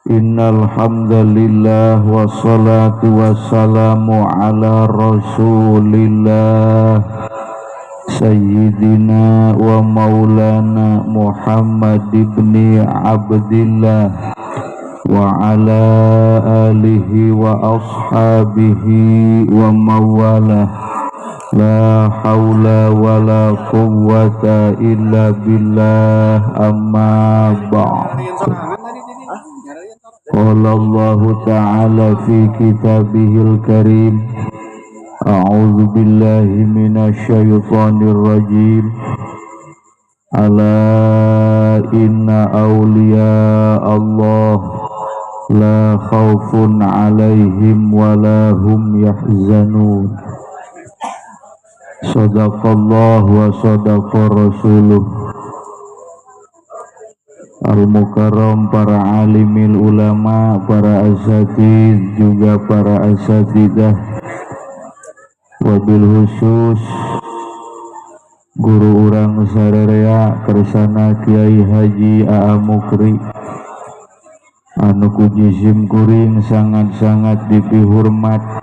Innal hamdalillah wassalatu wassalamu ala Rasulillah sayyidina wa maulana Muhammad ibni Abdillah wa ala alihi wa ashabihi wa mawalah. La hawla wa la quwwata illa billah, amma ba'd. Qala Allahu ta'ala fi kitabihil karim, a'udzu billahi minasy syaithanir rajim. Ala inna awliya Allah la khaufun 'alaihim wa la hum yahzanun. Sadaqallahu wa sadaqa rasuluh. Al-Mukarram, para alimil ulama, para asatid, juga para asatidah, wabil khusus guru urang sarerea kersana Kiai Haji Aa Mukri anu ku jisim kuring sangat-sangat dipihormat.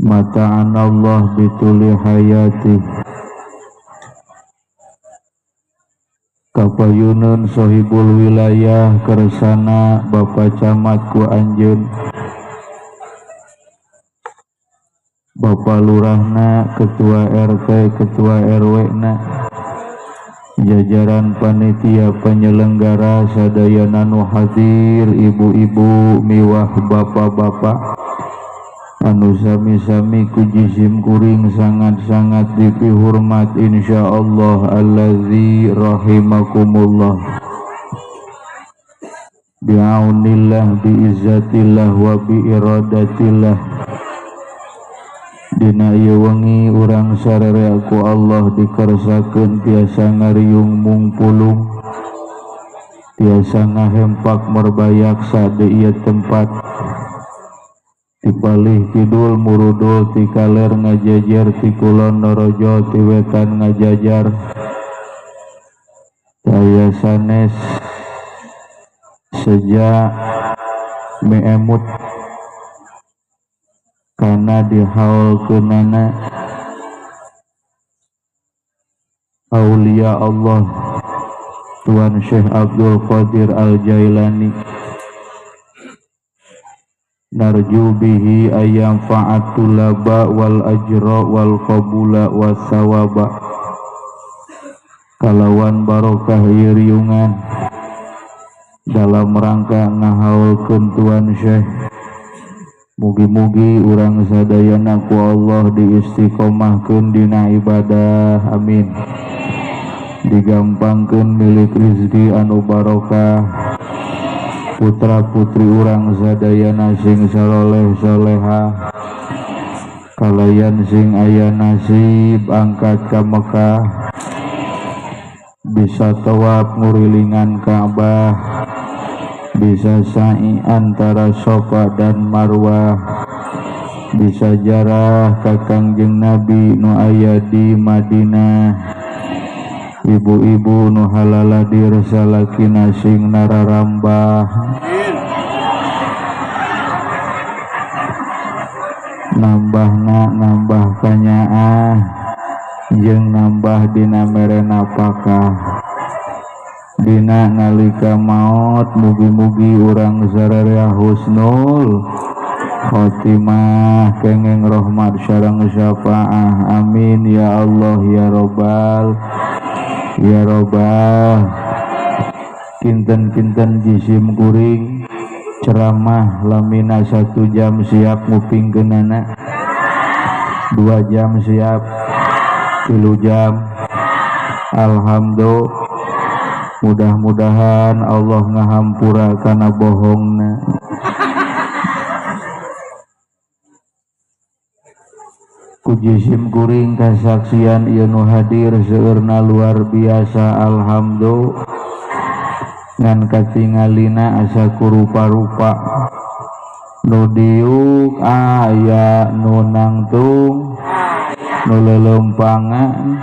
Mata'an Allah bituli hayati. Kapayunun sohibul wilayah kersana Bapak Camat ku anjeun, Bapak Lurahna, Ketua RT, Ketua RW na, jajaran panitia penyelenggara sadayana nu hadir, ibu-ibu miwah bapak-bapak anu sami-sami ku jisim kuring sangat-sangat dipihormat, insyaallah allazi rahimakumullah. Bi'aunillah, bi'izzatillah, wa bi'iradatillah. Dina ieu wengi urang sararea ku Allah dikersakeun tiasa ngariung mungpulung, tiasa ngahempak merbayaksa di ieu tempat. Tipalih kidul murudul ti kaler ngajajar, ti kulon norojo ti wetan ngajajar, daya sanes sejak meemut kana dihaulkeunana aulia Allah Tuan Syekh Abdul Qadir Al-Jailani. Narju bihi ayyam fa'at tulaba wal ajra wal qabula was sawaba. Kalawan barokah ieu riungan dalam rangka ngahaulkeun Tuan Syekh, mugi-mugi urang sadayana ku Allah diistiqomahkeun dina ibadah, amin. Digampangkeun milik rezeki anu barokah, putra putri urang sadayana sing saloleh soleha, kalayan sing aya nasib angkat ka Mekah, bisa tawaf ngurilingan Ka'bah, bisa sa'i antara Sofa dan Marwah, bisa jarah ka Kangjeng Nabi nu aya di Madinah. Ibu-ibu nu halaladir salakina sing nararambah, nambahna nambah kanyaah jeung nambah dina mere napakah. Dina nalika maot mugi-mugi urang sararea husnul khotimah, kengeng rahmat sareng syafaah, amin ya Allah ya robbal ya robbal. Kinten-kinten jisim kuring ceramah lamina 1 jam siap ngupingkeunana, 2 jam siap, 3 jam. Alhamdulillah, mudah-mudahan Allah ngahampura kana bohongna. Ku jisim kuring kasaksian ieu nu hadir seueurna luar biasa, alhamdulillah. Ngan katingalina asa kurupa-rupa, nu diuk aya, nu nangtung, nu leuleumpangan,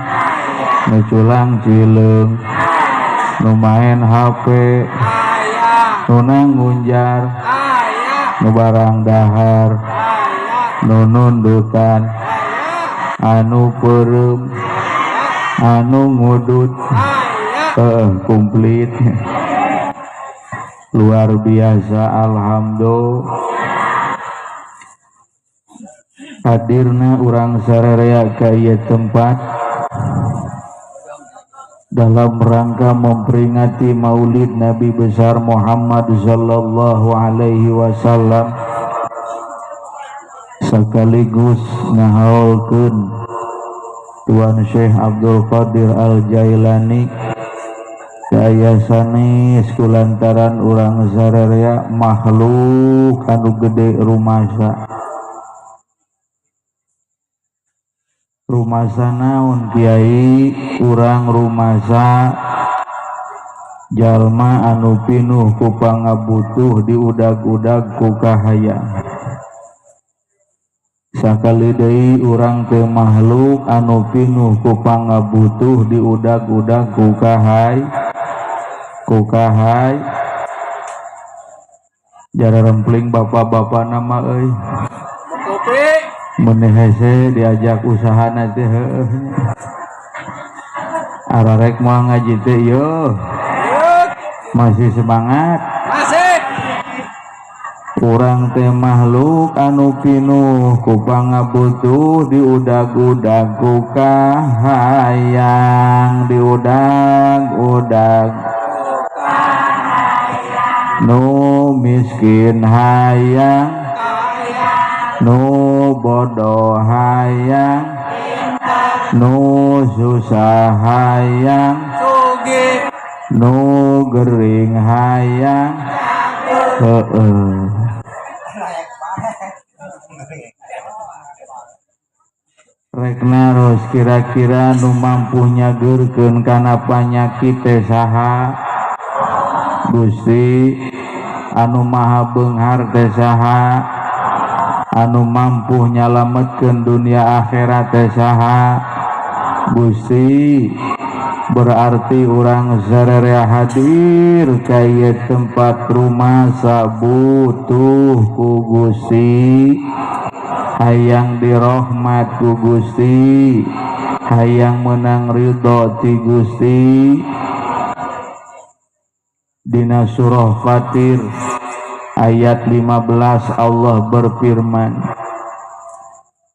nu culang cileung, nu main HP, Nu ngunjar, nu barang dahar, nu nundutan, anu peureum, anu ngudut, komplit. Luar biasa, alhamdulillah. Hadirna urang sararea ka ieu tempat dalam rangka memperingati Maulid Nabi besar Muhammad sallallahu alaihi wasallam, sekaligus ngahaulkeun Tuan Syekh Abdul Qadir Al-Jailani daya sanes kulantaran urang sararea makhluk anu gede rumasa. Rumasa naon kiai? Urang rumasa jalma anu pinuh ku pangabutuh diudag-udag ku kahayang. Sakali deui urang teh makhluk anu pinuh ku pangabutuh diudag-udag ku kahay ku kahay. Jara rempling bapak-bapak nama euy. Mun hese diajak usaha teh heueuh. Ararek moal ngaji teh yeuh. Masih semangat? Masih. Urang teh makhluk anu pinuh ku pangabutuh diudag-udag ku kahayang, diudag-udag nu miskin hayang, nu bodoh hayang, nu susah hayang, nu gering hayang. Heeh. Rek naros kira-kira nu mampu nyageurkeun kana panyakit teh saha? Gusti. Anu maha beunghar teh saha? Anu mampu nyalametkeun dunia akhirat teh saha? Gusti. Berarti urang sararea hadir ka ieu tempat rumasa butuh ku Gusti, hayang dirahmat ku Gusti, hayang menang ridho ti Gusti. Dina surah Fatir ayat 15 Allah berfirman,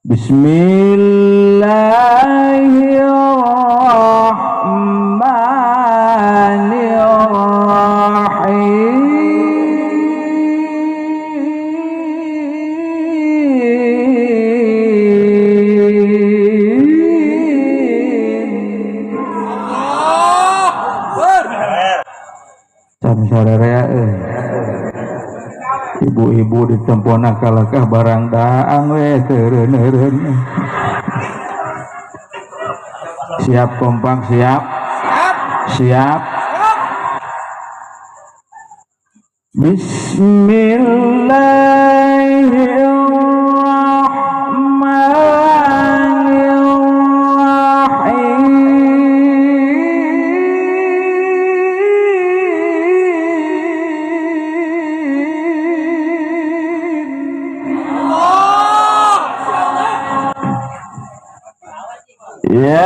Bismillahirrahmanirrahim. Samsararea ibu-ibu di tempona kalakah barang daang we teureun-eureun. Siap kompak, siap? Siap. Bismillahirrahmanirrahim. Ya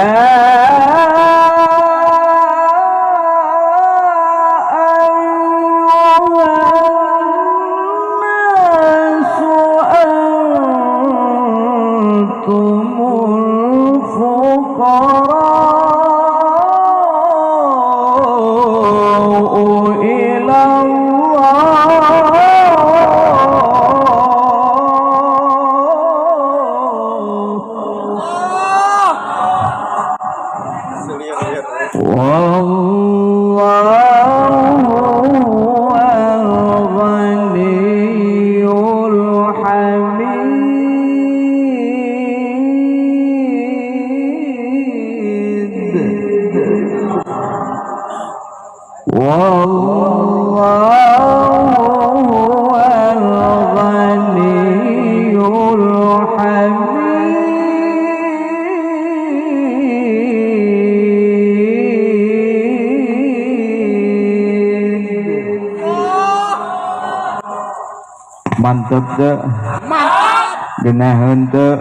Mantep teu? Mantap. Geunaheun teu?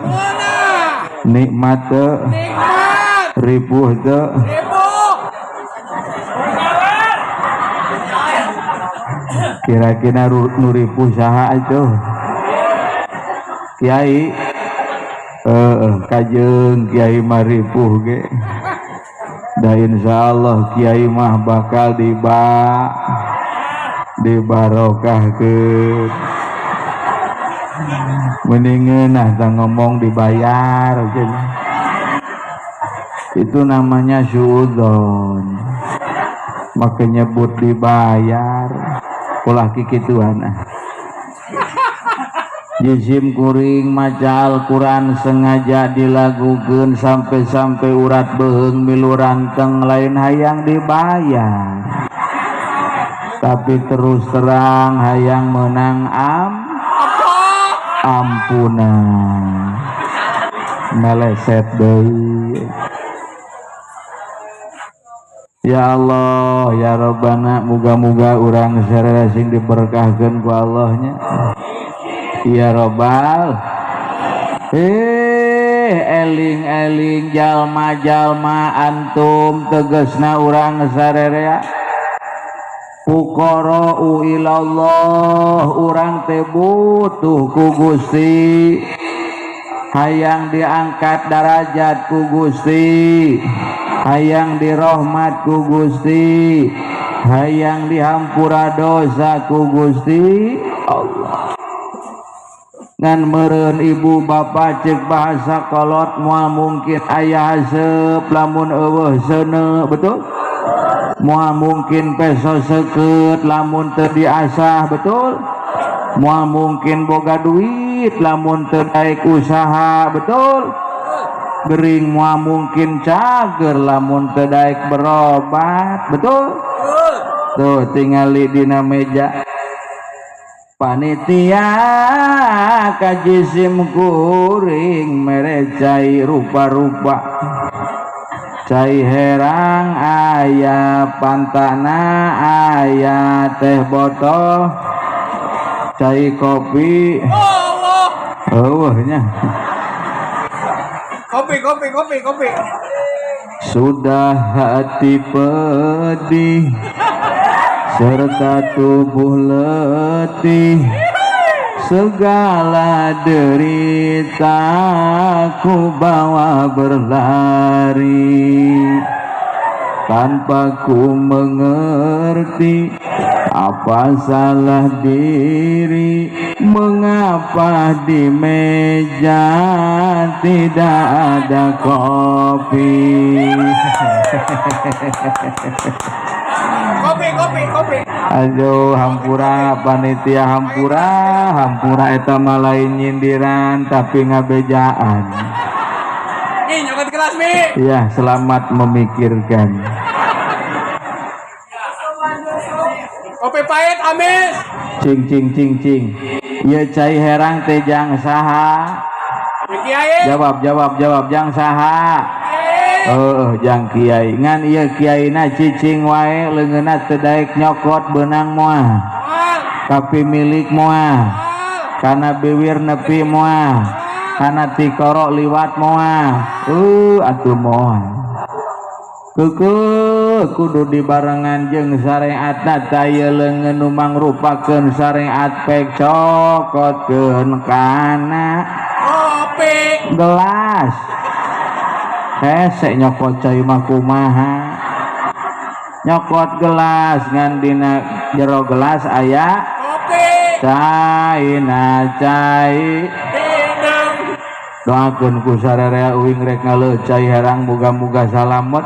Nikmat teu? Nikmat. Ripuh teu? Ripuh. Kira-kira nu ripuh saha atuh? Kiai. Kajeung kiai mah ripuh ge. Da insyaallah kiai mah bakal dibarokahkeun. Mending ngeunah tah ngomong dibayar cenah. Itu namanya suudzon. Make nyebut dibayar. Ulah kikituan ah. Jisim kuring maca Al-Quran sengaja dilagukeun sampai-sampai urat beuheung milu ranteng lain hayang dibayar. Tapi terus terang hayang menang ampunan. Meleset deui. Ya Allah, ya Rabbana, muga-muga urang sararea sing diberkahkeun ku Allahnya. Ya Robbal. Eling-eling jalma-jalma antum tegesna urang sararea. Fuqara'u ilallah, urang teh butuh ku Gusti. Hayang diangkat darajat ku Gusti. Hayang dirahmat ku Gusti. Hayang dihampura dosa ku Gusti Allah. Ngan meureun ibu bapa cek bahasa kolot moal mungkin aya haseup lamun eueuh seuneu, betul? Moal mungkin peso seukeut lamun teu diasah, betul? Moal mungkin boga duit lamun teu daek usaha, betul? Gering moal mungkin cager lamun teu daek berobat, betul? Tuh tingali dina meja. Panitia kajisim kuring mere cai rupa-rupa. Cai herang aya, pantana aya, teh botol, cai kopi. Eueuh nya. Kopi kopi kopi kopi. Sudah hati pedih serta tubuh letih, segala derita ku bawa berlari. Tanpa ku mengerti apa salah diri, mengapa di meja tidak ada kopi. Kopi, kopi, kopi. Aduh, hampura panitia, hampura, hampura eta mah lain nyindiran tapi ngabejaan. Ih, nyokot kelas mi. Ya, selamat memikirkan. Kopi pahit amis. Cing cing cing cing. Ieu cai herang teh jang saha? Kiai. Jawab jawab jawab jang saha? Oh, jang kiai. Ngan ieu kiaina cicing wae leungeunna teu daek nyokot beunang moal. Tapi milik moal. Kana biwir nepi moal. Kana tikoro liwat moal. Atuh moal. Keukeuh kudu dibarengan jeung syariatna ta ieu leungeun nu mangrupakeun syariat pek cokotkeun kana kopi gelas. Hese nyokot cai mah kumaha? Nyokot gelas ngan dina jero gelas aya kopi. Caina cai. Doakeun ku sararea uing rek ngaleuh cai herang muga-muga salamet.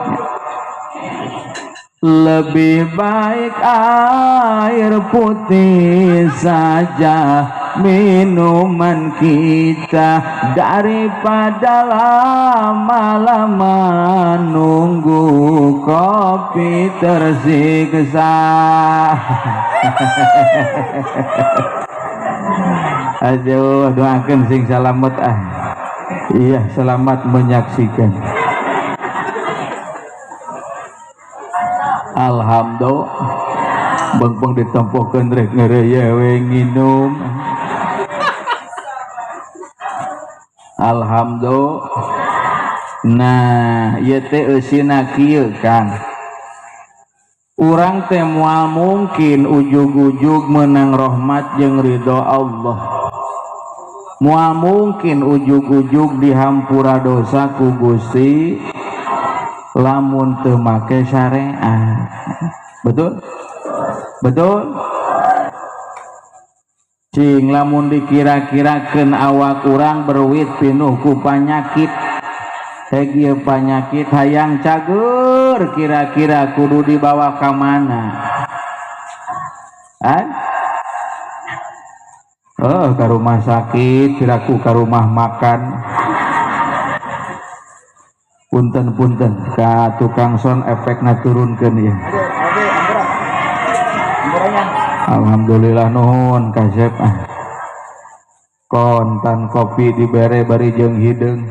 Lebih baik air putih saja minuman kita daripada lama-lama nunggu kopi tersiksa. Aduh, doakan sing selamat ah. Iya, selamat menyaksikan. Alhamdulillah. Bengpeng ditempohkeun rek ngeureuy we nginum. Alhamdulillah. Nah, ieu teh eusina kieu Kang. Urang teh moal mungkin ujug-ujug menang rahmat jeung ridho Allah. Moal mungkin ujug-ujug dihampura dosa ku Gusti lamun teu make syariat. Betul? Betul? Cing lamun dikira-kirakeun awak urang berwit pinuh ku panyakit. Heg ieu panyakit hayang cager kira-kira kudu dibawa ka mana? Han? Oh, ka rumah sakit, kiraku ka rumah makan. Punten-punten ka tukang son efekna turunkeun ieu. Alhamdulillah nuhun kasep ah. Kontan kopi dibere bari jeung hideung.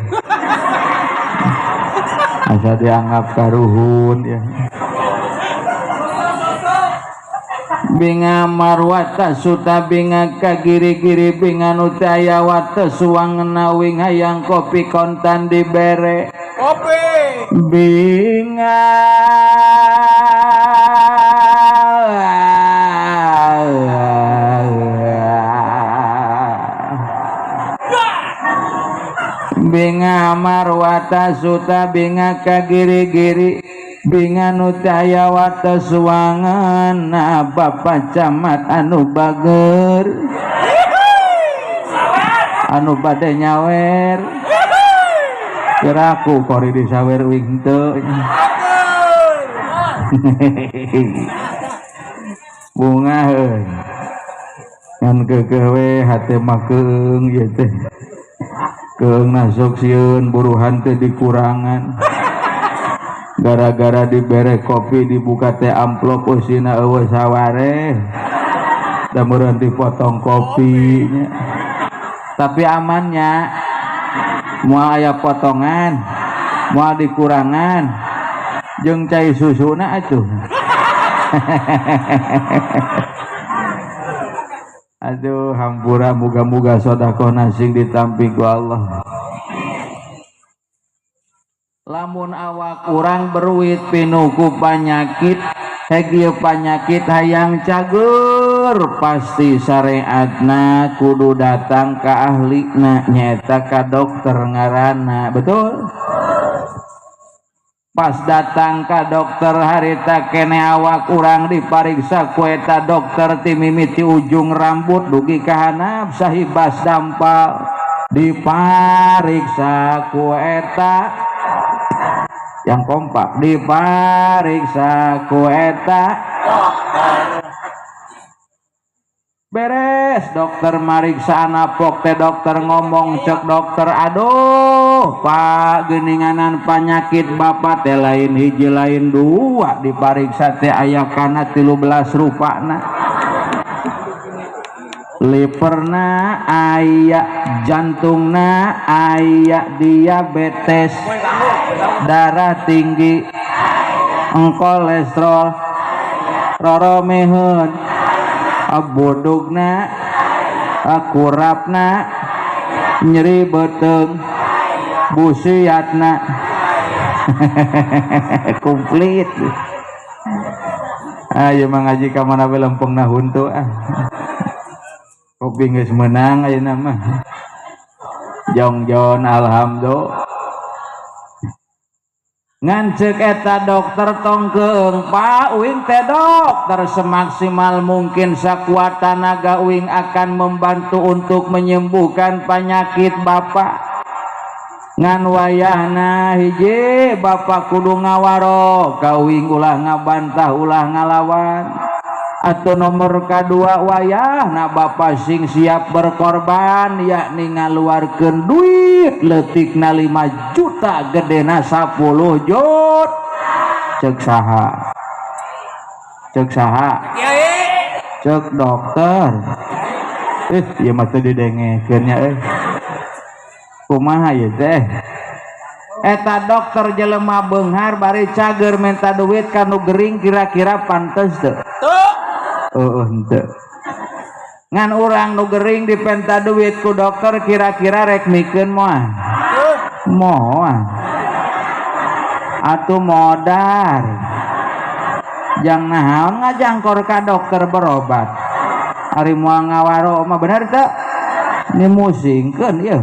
Asa dianggap karuhun ya. Binga marwata suta binga kagiri-giri binga nu teu aya wates suangna wing hayang kopi kontan dibere kopi. Binga binga marwata suta binga kagiri-giri binga nu teu aya wates suanganna Bapak Camat anu bager anu bade nyawer kiraku kori disawer wing teu. Bunga heuy ngan keukeuh we hate mah keung ieu teh. Keung nasok sieun buruhan teh dikurangan. Gara-gara dibere kopi dibuka teh amplop eusina eueuh saware. Da meureun dipotong kopinya. Tapi amannya moal aya potongan, moal dikurangan. Jeung cai susuna atuh. Aduh hampura muga-muga sedekah sing ditampi ku Allah. Lamun awak urang berwit pinuh ku panyakit, heg ieu panyakit hayang cager pasti syariatna kudu datang ka ahlina nyaeta ka dokter ngaranna. Betul? Pas datang ka dokter harita kene awak urang dipariksa ku eta dokter ti mimiti ujung rambut dugi ka handap sahibas dampal dipariksa ku eta yang kompak dipariksa ku eta beres dokter mariksa napok teh dokter ngomong cek dokter aduh Pak geuninganan panyakit bapak teh lain hiji lain dua dipariksa teh aya kana 13 rupana liverna aya jantungna aya diabetes darah tinggi kolesterol roromeheun bodogna kurapna nyeri beuteung busiatna komplit. Ayo mangaji ka mana we lempengna huntu ah. Kopi geus meunang ayeuna mah. Jongjon alhamdulillah. Ngan ceuk eta dokter tong keung Pak uing teh dokter semaksimal mungkin sakuat tanaga uing akan membantu untuk menyembuhkan penyakit bapak. Ngan wayahna hiji bapak kudu ngawaro ka uing ulah ngabantah ulah ngalawan. Atau nomor kedua wayahna bapak sing siap berkorban yakni ngaluarkeun duit leutikna 5 juta gedena 10 juta. Cek saha? Cek saha? Cek dokter. Ieu mah teu didengekeun nya euy. Kumaha ieu teh? Eta dokter jelema beunghar bari cager minta duit ka nu gering kira-kira pantes teu? Henteu. Ngan urang nu gering dipenta duit ku dokter kira-kira rek mikeun moal. Moal. Atuh modar. Jang naon ngajangkor ka dokter berobat. Ari moal ngawaro mah bener teu? Ini musingkeun ieu.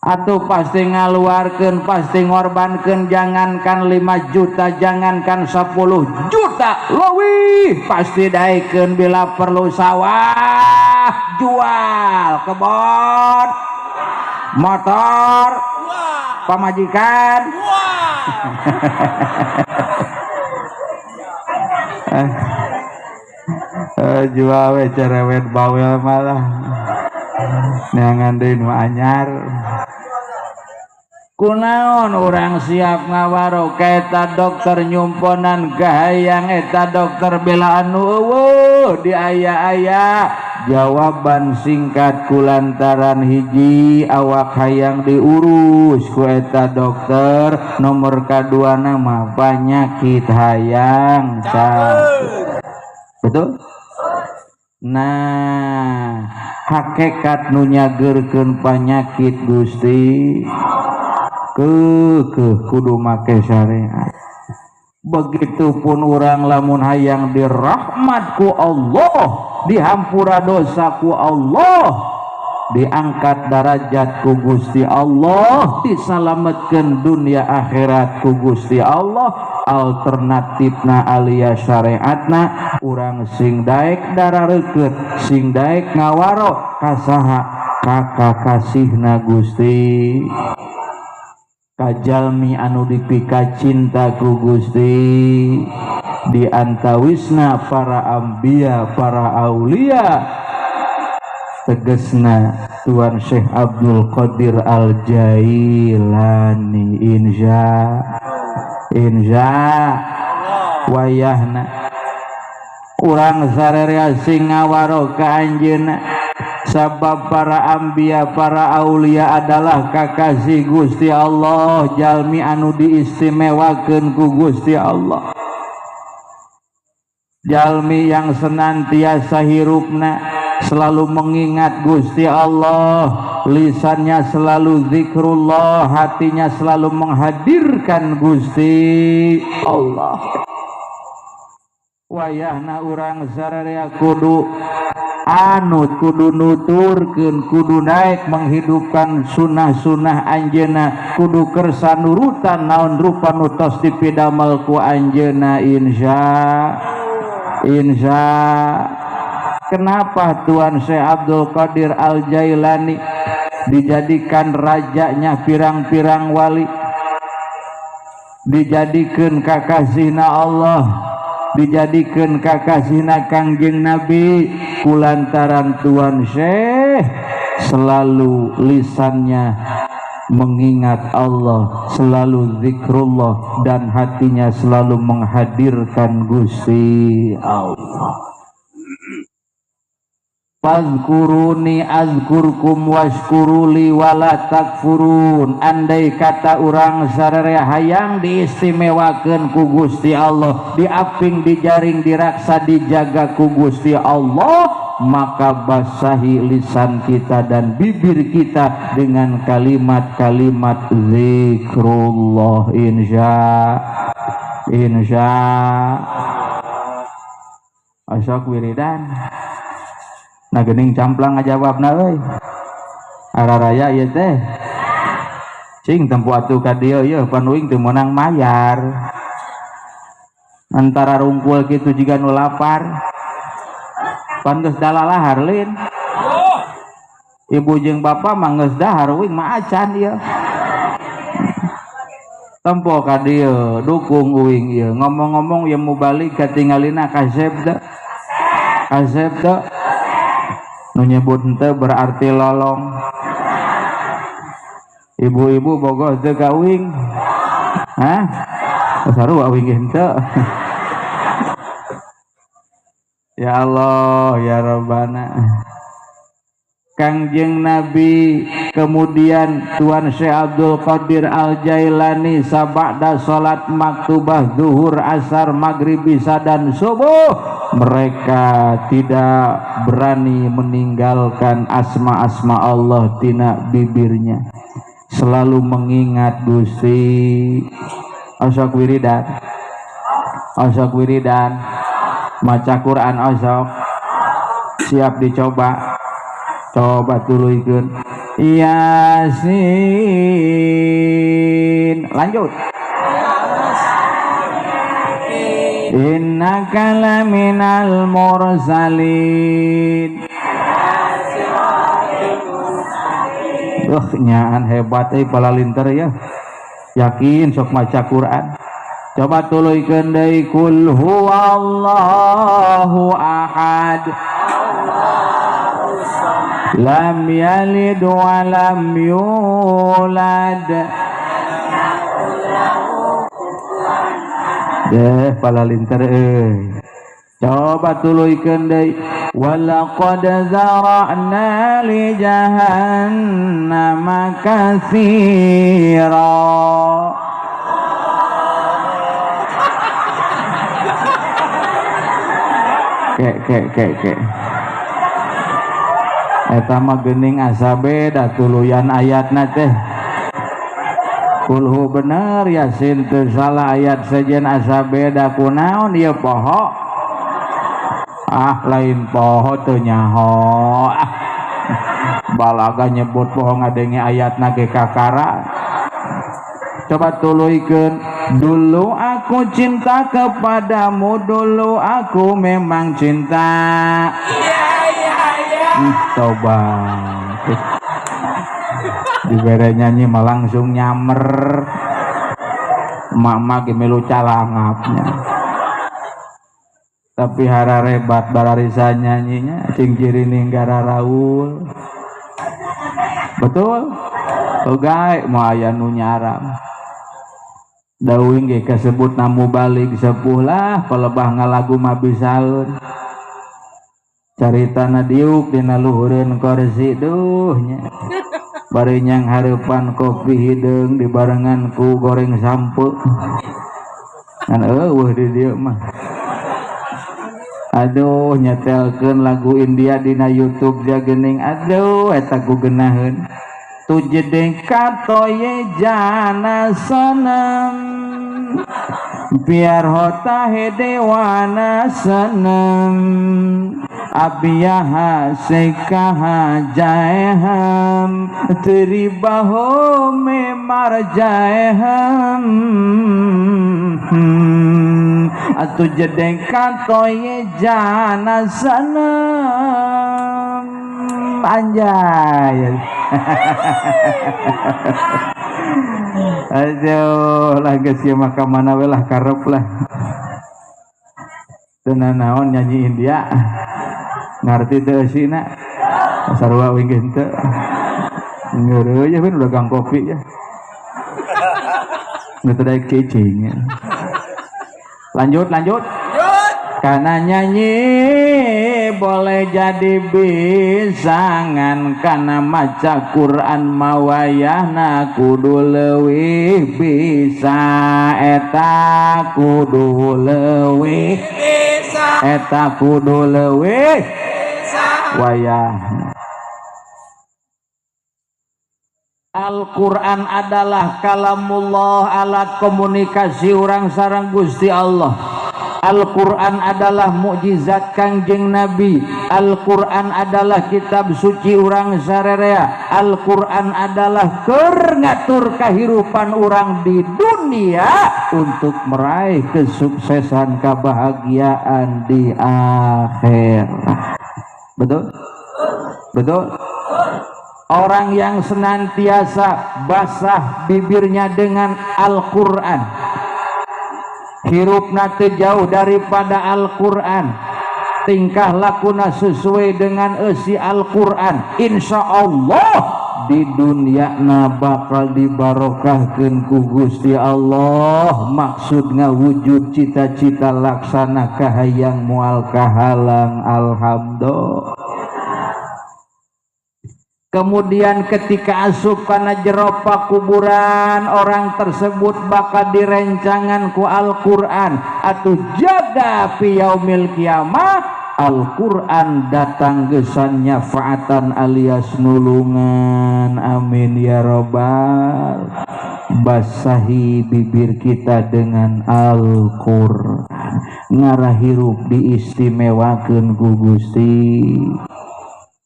Atuh pasti ngaluarkeun, pasti ngorbankeun, jangankan 5 juta, jangankan 10 juta, leuwih pasti daekeun bila perlu sawah jual, kebon, motor, pamajikan. Jual we cerewet bawel malah neangan deui nu anyar. Kunaon urang siap ngawaro ka eta dokter nyumponan kahayang eta dokter belaan nu eueuh di aya-aya. Jawaban singkat kulantaran hiji awak hayang diurus ku eta dokter, nomor kadua nama penyakit hayang cakep. Betul? Nah, hakikat nu nyageurkeun panyakit Gusti kekeh kudu make syariat. Begitupun urang lamun hayang dirahmat ku Allah, dihampura dosa ku Allah, diangkat darajat ku Gusti Allah, disalametkeun dunia akhirat ku Gusti Allah, alternatifna alias syariatna urang sing daek darareukeut, sing daek ngawaro kasaha kakakasihna Gusti. Kajalmi anu dipika cinta ku Gusti di antawisna para ambiya para aulia, tegesna Tuan Syekh Abdul Qadir Al Jailani. Insya insya wayahna urang sararea sing ngawaro ka anjeunna, sabab para ambiya para aulia adalah kakasih Gusti Allah, jalmi anu diistimewakeun ku Gusti Allah, jalmi yang senantiasa hirupna selalu mengingat Gusti Allah, lisannya selalu zikrullah, hatinya selalu menghadirkan Gusti Allah. Wayahna urang sararea kudu anut, kudu nuturkeun, kudu naik menghidupkan sunah-sunah anjeunna, kudu kersa nurutan naon rupa nu tos dipidamel ku anjeunna. Insya insya. Kenapa Tuan Syekh Abdul Qadir Al Jailani dijadikan rajanya pirang-pirang wali, dijadikan kakasihna Allah, dijadikan kakasihna Kangjeng Nabi? Kulantaran Tuan Syekh selalu lisannya mengingat Allah, selalu zikrullah, dan hatinya selalu menghadirkan Gusti Allah. Fazkuruni azkurkum washkuruli wala takfurun. Andai kata urang sararea hayang diistimewakeun ku Gusti Allah, diaping, dijaring, diraksa, dijaga ku Gusti Allah, maka basahi lisan kita dan bibir kita dengan kalimat-kalimat zikrullah. Insya insya. Asok wiridan. Nah gening camplang ngajawabna euy. Araraya ieu teh. Cing tempo atuh ka dieu ieu pan uing teu meunang mayar. Antara rungkul kitu jiga nu lapar. Pan geus dalalahar lin. Ibu jeung bapa mah geus dahar, uing mah acan ieu. Tempo ka dieu dukung uing ieu. Ngomong-ngomong ieu mubalik katingalina kasep teu. Kasep teu. Nu nyebut henteu berarti lolong. Ibu-ibu bogoh teu ka uing? Hah? Sarua uing ge henteu. Ya Allah, ya Rabbana. Kangjeng Nabi, kemudian Tuan Syekh Abdul Qadir Al-Jailani sabada salat maktubah zuhur, asar, maghrib, isya dan subuh, mereka tidak berani meninggalkan asma-asma Allah tina bibirnya, selalu mengingat Gusti. Osok wiridan, osok wiridan, maca Quran osok, siap dicoba. Coba tuluykeun Yasin, lanjut. Innaka laminal mursalin. Nyaan hebat euy palalinter ya. Yakin sok maca Quran. Coba tuluykeun deui kul huwallahu ahad. Lam yalid wa lam yulad. Deh palalinter euy. Coba tuluykeun deui walaqad zara'na li jahannama katsira. Ke ke ke ke. Eta mah geuning asa beda tuluyan ayatna teh. Kulhu bener Yasin teu salah ayat sejen asa beda kunaon ieu poho. Ah lain poho teu nyaho. Ah balaga nyebut poho ngadenge ayatna ge kakara. Coba tuluykeun dulu aku cinta kepadamu, dulu aku memang cinta. Coba dibere nyanyi mah langsung nyamer. Emak-emak ge milu calangapnya. Tapi hararebat bararisa nyanyinya cing cirining gararaul. Betul? Ogae moal aya nu nyaram. Dauing ge kasebut namu balik sepuh lah palebah ngalagu mah bisaeun. Caritana diuk dina luhureun kursi duh nya. Bari nyang hareupan kopi hideung dibarengan ku goreng sampe. Ngan eueuh di dieu mah. Aduh nyetelkeun lagu India dina YouTube dia geuning aduh eta ku geunaheun. Tujhe dekha to ye jana sanam, biar hota hai dewana sanam, अब यहाँ से कहाँ जाए हम, तेरी बाहों में मर जाए हम, तुझे देखा तो ये जाना सनम. Anjay. Aduh lah geus ieu mah ka mana we lah karep lah. Teu nanaon nyanyi India. Ngarti teu eusina. Sarua we ge henteu. Ngeureun ya ben dagang kopi ya. Geus daek cicing. Lanjut, lanjut. Karena nyanyi boleh jadi bisangan, karena maca Quran mawayahna kudu leuwih bisa, eta kudu leuwih bisa, eta kudu leuwih bisa wayahna. Al-Quran adalah kalamullah, alat komunikasi orang sareng Gusti Allah. Al-Quran adalah mukjizat Kangjeng Nabi. Al-Quran adalah kitab suci urang sarerea. Al-Quran adalah keur ngatur kahirupan urang di dunia untuk meraih kesuksesan kebahagiaan di akhirat. Betul? Betul? Orang yang senantiasa basah bibirnya dengan Al-Quran, hirupna teu jauh daripada Al-Quran, tingkah lakuna sesuai dengan eusi Al-Quran, insya Allah di dunia na bakal dibarokahkeun ku Gusti Allah. Maksudna wujud cita-cita laksana kahayang moal kahalang. Alhamdulillah. Kemudian ketika asup kana jero pakuburan orang tersebut bakal direncangan ku Al-Qur'an atuh jaga fi yaumil kiamah Al-Qur'an datang gesan nyafaatan alias nulungan. Amin ya robbal. Basahi bibir kita dengan Al-Qur'an, ngarah hirup diistimewakeun ku Gusti.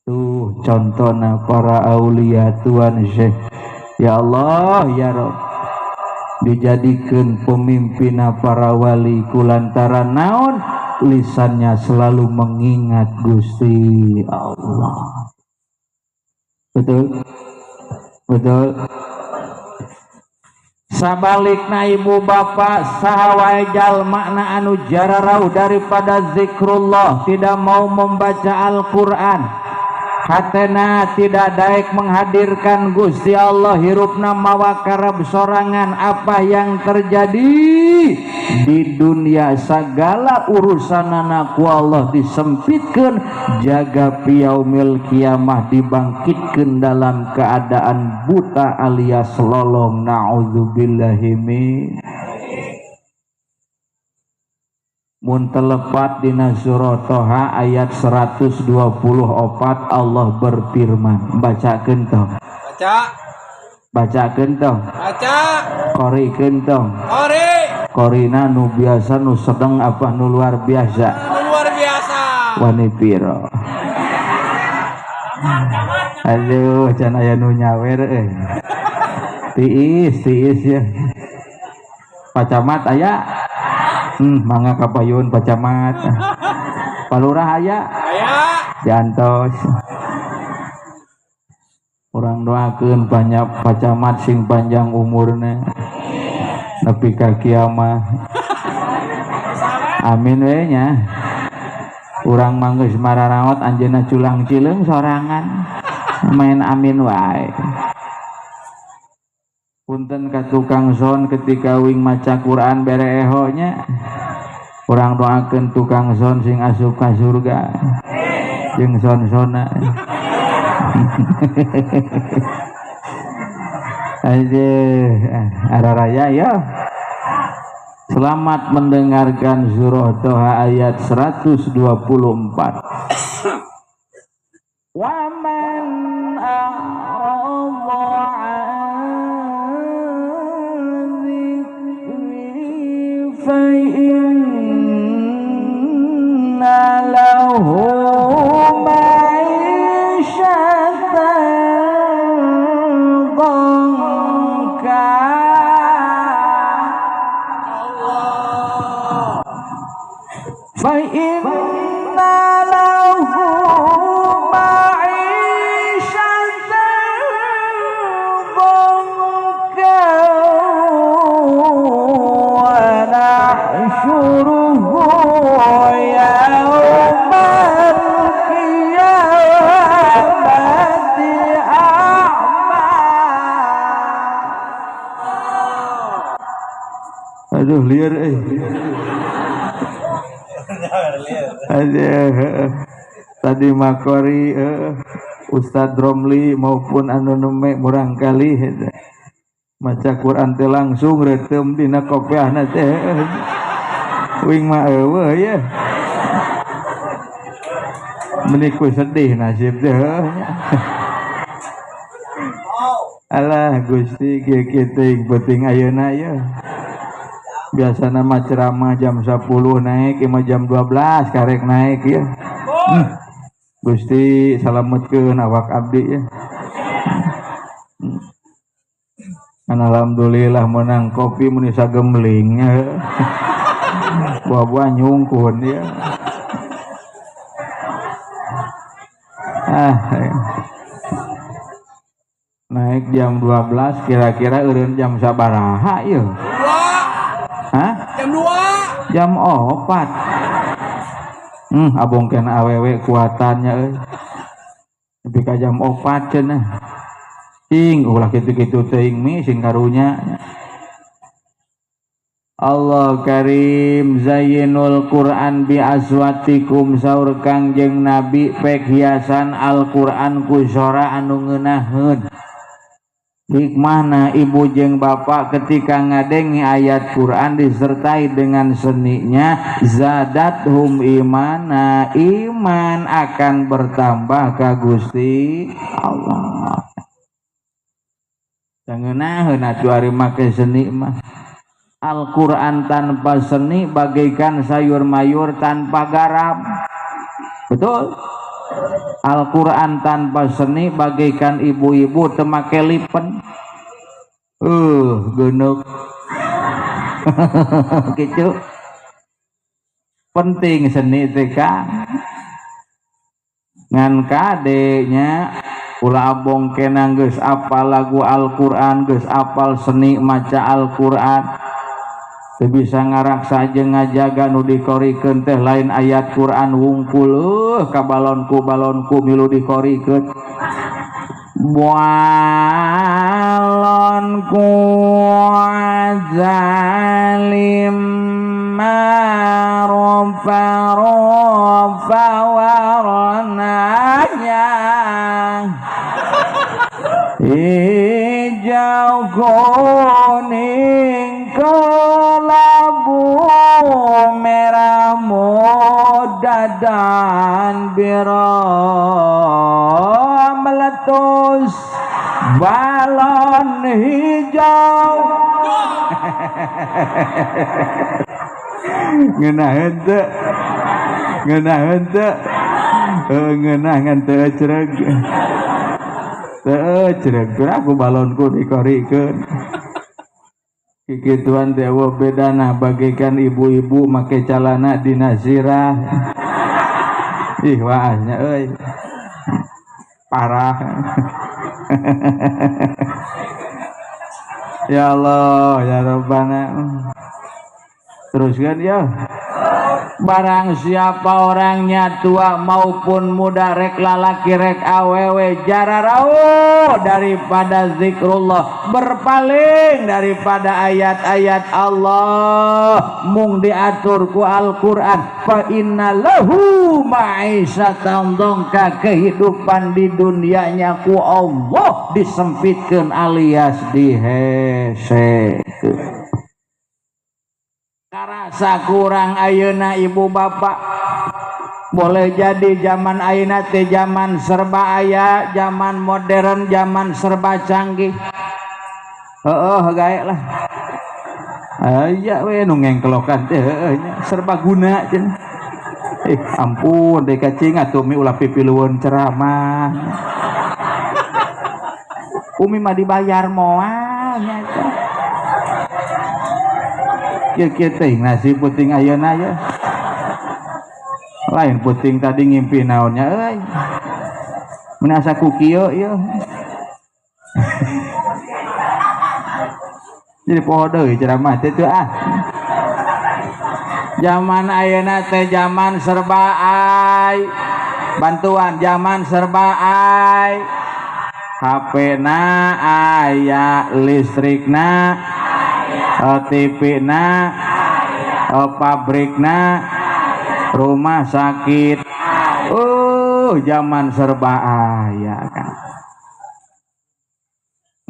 Tuh contohna para aulia Tuan Syekh. Ya Allah ya Rob, dijadikan pemimpinna para wali kulantaran naon lisannya selalu mengingat Gusti Allah. Betul? Betul. Sabalikna ibu bapak saha wae jalma anu jararauh daripada zikrullah, tidak mau membaca Al-Qur'an, hatena tidak daek menghadirkan Gusti Allah, hirupna mawa karab sorangan, apa yang terjadi di dunia segala urusanana ku Allah disempitkan, jaga piyaumil kiamah dibangkitkan dalam keadaan buta alias lolong. Na'udzubillahi min. Mun telepat dina surah Toha ayat 124 Allah berfirman, bacakeun tong. Baca. Bacakeun tong. Baca. Korikeun tong. Kori. Korina nu biasa nu sedang apa nu luar biasa? Nu luar biasa. Wani piro. Aduh, can aya nu nyawer euy. Tiis, tiis ya. Pacamat aya? Mangga kapayun pacamat. Palurah aya? Aya. Diantos. Urang doakeun banyak pacamat sing panjang umurna. Nepi ka kiamah. Amin we nya. Urang mah geus mararaot anjeunna culang cileung sorangan. Main amin wae. Punten ka tukang son ketika wing maca Quran bere eho nya. Urang doakeun tukang son sing asup ka surga. Jeung son-sona. Aduh, araraya ya. Selamat mendengarkan surah Toha ayat 124. Wa man a'rada 'an dzikri fa inna lahu ma'isyatan dhanka. Fa inna lahu ma'isyatan dhanka wa nahsyuruhu yaumal qiyamati a'ma. Aduh liar eh. Aduh, tadi makori Ustadz Romli maupun anu neme murang kali maca Quran teh langsung retem dina kopiahna teh. Wing mah eueuh ya. Meuni ku sedih nasib teh. Alah Gusti kieu-kieu teuing penting ayeuna ya. Biasana mah ceramah jam 10 naik, imah jam 12 karek naik ya. Gusti salametkeun awak abdi ya. Kan alhamdulillah menang kopi mun sagemling ya. Buah-buah nyungkun ya. Ah, naik jam 12 kira-kira eureun jam sabaraha ieu? Hah? Jam 2. Jam 4. Abong kena awewe kuatannya euy. Nepi ka jam 4 cenah. Cing ulah kitu-kitu teuing mi sing karunya. Allah Karim zayyinul Quran bi aswatikum saur Kangjeng Nabi pek hiasan Al-Quran ku sora anu ngeunaheun. Hikmahna ibu jeung bapak ketika ngadengi ayat Quran disertai dengan seninya zadathum imana, iman akan bertambah ka Gusti Allah. Ngeunaheun atuh ari make seni mah. Al-Quran tanpa seni bagaikan sayur mayur tanpa garam. Betul? Al-Quran tanpa seni bagaikan ibu-ibu teu make lipen. Geuneuh. Gitu. Penting seni teh Kang. Ngan kade nya ulah abong kenang geus apal lagu Al-Quran, geus apal seni maca Al-Quran. Teu bisa ngaraksa jeung ngajaga nu dikorikeun teh lain ayat Quran wungkul ka balonku balonku milu dikorikeun. Balonku zalim marofa rofa warnanya hijau kuning kelabu merah muda dan biru meletus balon hijau. Ngeunah henteu, ngeunah henteu, ngeunah ngan teu ecreg. Teu ecreg aku balonku dikorikeun. Kikituan teh eueuh bedana bagaikan ibu-ibu make calana dina sirah. Ih waasnya euy. Parah. Ya Allah, ya Rabbana. Teruskan ya. Barang siapa orangnya tua maupun muda, rek lalaki rek awewe, jararau daripada zikrullah, berpaling daripada ayat-ayat Allah, mung diatur ku Al-Quran, fa inna lahu ma'isyatan dongka, kehidupan di dunianya ku Allah disempitkeun alias dihesekeun. Karasa kurang ayeuna ibu bapak. Boleh jadi zaman ayeuna teh zaman serba aya, zaman modern, zaman serba canggih. Heeh gae lah. Aya we nu ngengkelokan teh heueuh nya serba guna cenah. Ampun deui kacing atuh mi ulah pipilueun ceramah. Umi mah dibayar moal nya teh. Kieu teh nasi puting ayeuna ya. Lain puting tadi ngimpi naonnya euy. Mun asa ku kieu ieu. Jadi poho deui ceramah teh ah. Zaman ayeuna teh zaman serba ai. Bantuan zaman serba ai. HP na aya, listrikna TV na, pabrik na, rumah sakit. Zaman serba aya kan.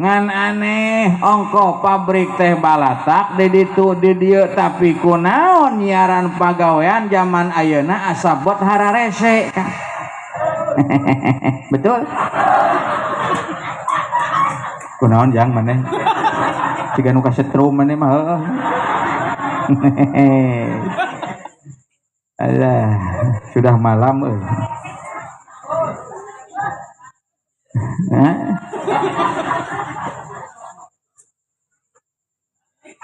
Ngan aneh ongko pabrik teh balatak di ditu di dieu, tapi kunaon nyiaran pagawean zaman ayeuna asa bot hararese kan. Betul? Kunaon jang maneh? Siga nu kasetrum maneh mah heueuh. Alah, sudah malam euy.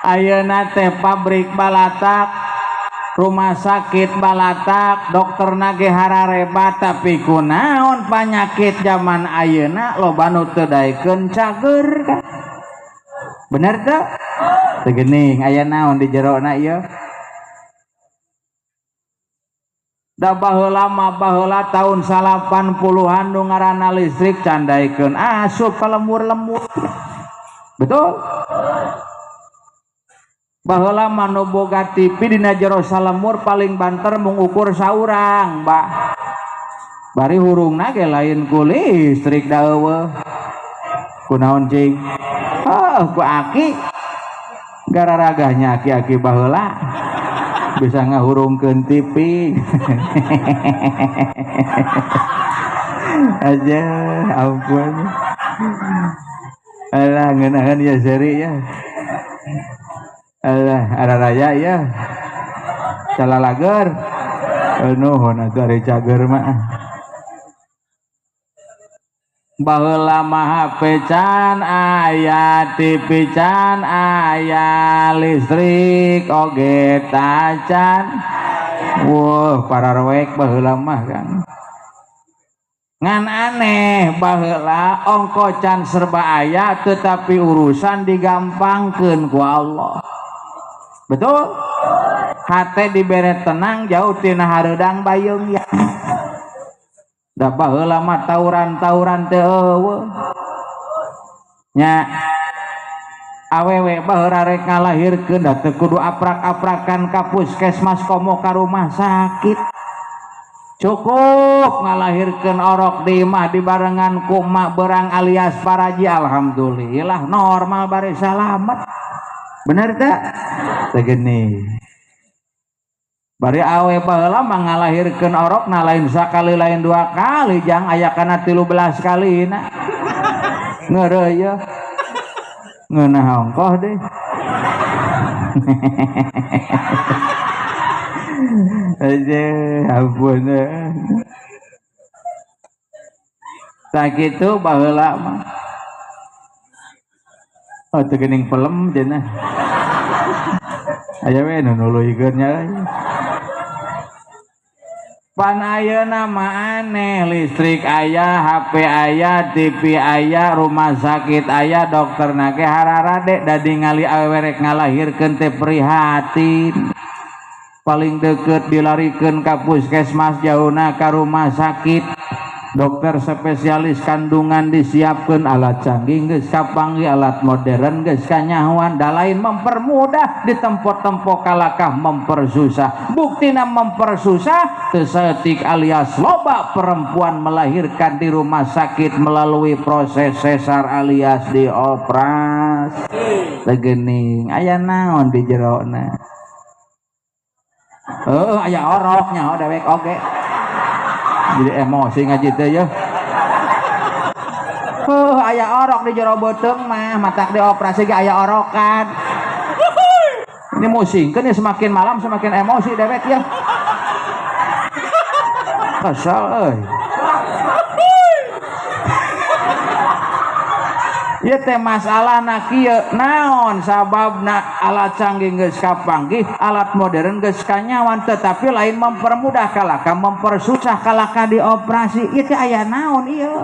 Ayeuna teh pabrik balatak, rumah sakit balatak, dokter nage hararebat, tapi kunaon panyakit zaman ayeuna loba nu teu daekeun cager kan. Bener teu? Teu geuning aya naon di jerona ieu? Da baheula mah baheula tahun 80-an nu ngaranna listrik can daekeun asup ka lemur-lemur. Betul? Baheula mah nu boga TV dina jero salemur paling banter mung ukur saurang, Bah. Bari hurungna ge lain ku listrik da eueuh. Kunaon cing? Oh, ku aki. Gararagahnya aki-aki baheula bisa ngahurungkeun TV. Aja ampun. Alah ngeunaheun ya seuri ya. Alah araraya ya. Calalager. Nuhun atuh ari cager mah. Baheula mah HP can aya, TV can aya, listrik oge tacan. Wah, pararowek baheula mah kan. Ngan aneh baheula ongko can serba aya tetapi urusan digampangkeun ku Allah. Betul? Hate dibere tenang jauh tina hareudang bayeung ya. Da baheula mah tawuran-tawuran teu eueuh. Nya awewe baheula rek ngalahirkeun da teu kudu aprak-aprakan ka puskesmas komo ka rumah sakit. Cukup ngalahirkeun orok di imah dibarengan ku emak berang alias paraji, alhamdulillah normal bari salamet. Bener teu? Teu geuning. Bari awe baheula mah ngalahirkeun orokna lain sakali lain dua kali, jang aya kana 13 kalina. Ngeureuh yeuh. Ngeunah ongkoh deh. Aja ampun. Sakitu baheula mah. Oh teu geuning pelem cenah. Aya we nu nuluykeun nya. Pan ayeuna mah aneh, listrik aya, HP aya, TV aya, rumah sakit aya, dokterna ge hararade da ningali awewe rek ngalahirkeun teh prihatin. Paling deket dilarikeun ka puskesmas, jauhna ka rumah sakit. Dokter spesialis kandungan disiapkeun, alat canggih geus kapanggih, alat modern geus kanyahoan, da lain mempermudah di tempo-tempo kalakah mempersusah. Buktina mempersusah teu saeutik alias loba perempuan melahirkan di rumah sakit melalui proses sesar alias dioperasi. Teu geuning aya naon di jerona? Heuh aya orok nyaho dewek oge. Jadi emosi ngaji teh ya. Aya orok di jero beuteung mah, matak dioperasi ge aya orokan. Ini musingkeun ya, semakin malam semakin emosi dewek ya. Kesel euy. Ieu teh masalahna kieu, naon sababna alat canggih geus kapanggih, alat modern geus kanyawan, tetapi lain mempermudah kalaka mempersusah kalaka dioperasi. Ieu teh aya naon ieu?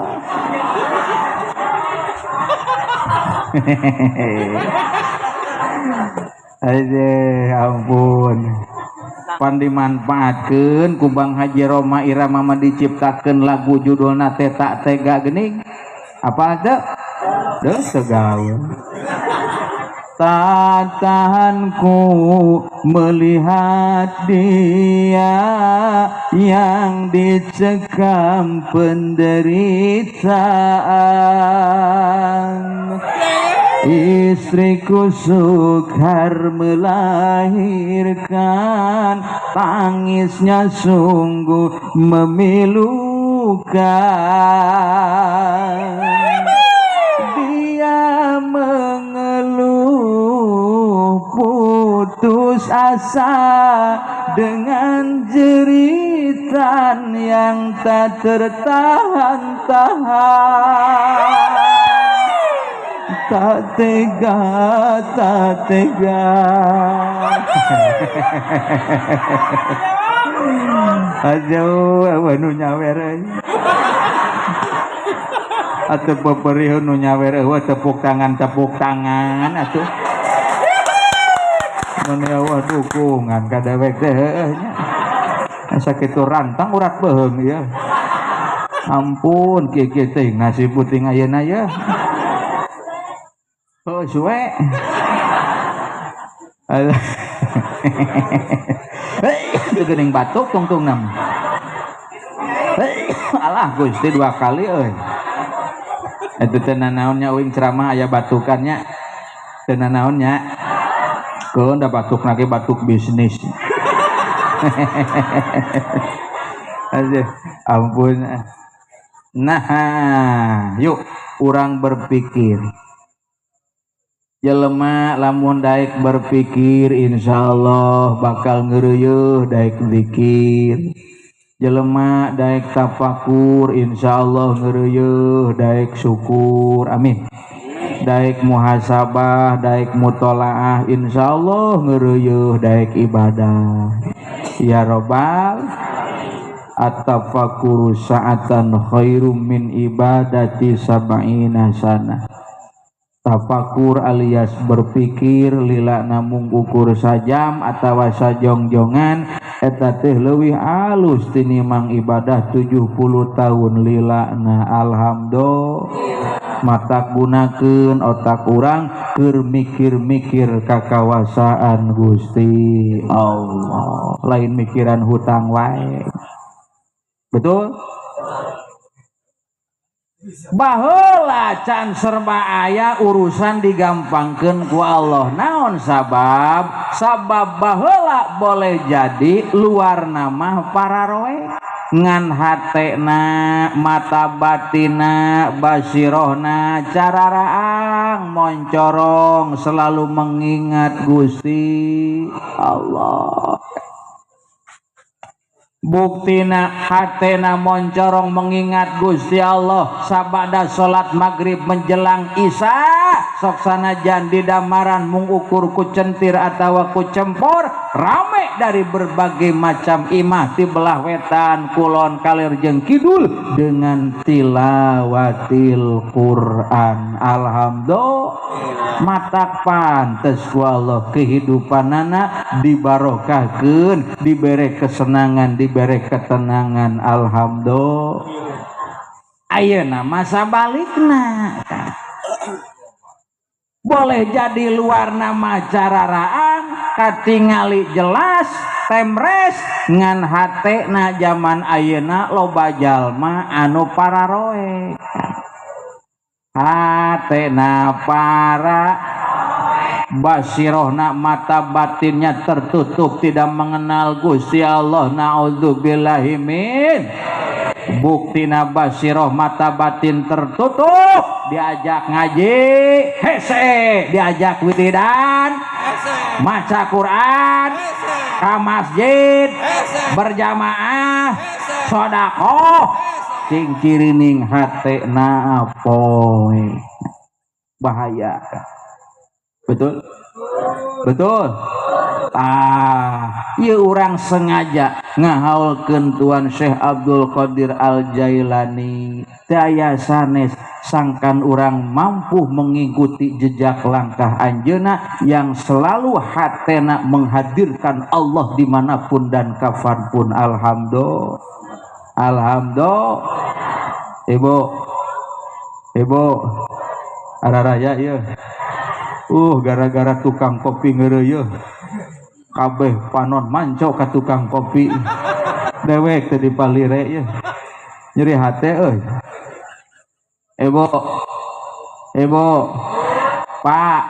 Aduh, ampun. Pan dimanfaatkeun ku Bang Haji Rhoma Irama mah diciptakeun lagu judulna teh Tak Tega geuning. Apa teu? Duh, segawe. Tak tahanku melihat dia yang dicekam penderitaan. Istriku sukar melahirkan, tangisnya sungguh memilukan. Dia mengeluh putus asa dengan jeritan yang tak tertahan-tahan. Tak tega, tak tega. Aduh, nu nyawer. Atuh peperih nu nyawer eueuh tepuk tangan atuh. Mun eueuh dukungan ka dewek teh heueuh nya. Sakitu rantang urat beuheung ieu. Ampun kieu-kieu teuing nasib puting ayeuna ye. Heuh suwe. Itu geuning batuk tungtung nam. Alah Gusti dua kali euy. Itu teh nanaonnya uing ceramah aya batukannya. Teu nanaonnya. Keun da batuk lagi batuk bisnis. Aduh, ampun. Nah, yuk urang berpikir. Jelema lamun daek berpikir insyaallah bakal ngeureuyeuh daek zikir. Jelema daek tafakur insyaallah ngeureuyeuh daek syukur. Amin. Daek muhasabah, daek mutolaah insyaallah ngeureuyeuh daek ibadah. Ya robbal at-tafakkuru sa'atan khairum min ibadati sab'ina sana. Tafakur alias berpikir lila namung ukur sajam atawa sajongjongan eta teh leuwih alus tinimang ibadah 70 tahun lilana. Alhamdulillah. Matak gunakeun otak urang keur mikir-mikir kakawasaan Gusti Allah, lain mikiran hutang wae. Betul? Baheula can serba aya urusan digampangkeun ku Allah. Naon sabab? Sabab baheula boleh jadi luar nama pararoe ngan hatena, mata batina, basirohna cararaang moncorong selalu mengingat Gusti Allah. Buktina hatena moncorong mengingat Gusti Allah sabada salat maghrib menjelang isya sok sanajan di damaran mung ukur ku centir atawa ku cempor rame dari berbagai macam imah di belah wetan kulon kaler jeung kidul dengan tilawatil Quran. Alhamdulillah. Matak pantes ku Allah kehidupanana dibarokahkeun, dibere kesenangan, dibere ketenangan. Alhamdulillah. Ayeuna masa balikna boleh jadi luar nama cararaang katingali jelas temres ngan hatena zaman ayeuna loba jalma anu pararoe. Hatena para basirohna mata batinnya tertutup tidak mengenal Gusti Allah. Naudzubillahi min. Buktina basiroh mata batin tertutup diajak ngaji hese, diajak wiridan maca Quran ka masjid berjamaah sedekah cing cirining hatena poe. Bahaya. Betul? Betul? Ah, ieu urang sengaja ngahaulkeun Tuan Syekh Abdul Qadir Al Jailani. Teu aya sanes sangkan urang mampu mengikuti jejak langkah anjeunna yang selalu hatena menghadirkan Allah dimanapun dan kapanpun. Alhamdulillah. Alhamdulillah. Ibu, ibu, araraya ieu. Gara-gara tukang kopi ngeureuyeuh. Kabeh panon manco ka tukang kopi. Dewek teh dipalire ieu. Nyeri hate euy. Ibu, ibu, Pak.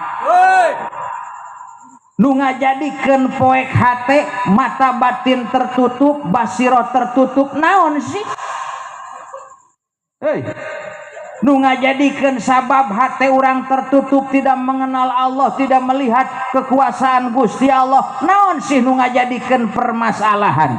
Nu ngajadikeun poek hate mata batin tertutup, basiro tertutup naon sih? Hei. Nu ngajadikeun sabab hate urang tertutup tidak mengenal Allah, tidak melihat kekuasaan Gusti Allah. Naon sih nu ngajadikeun permasalahan?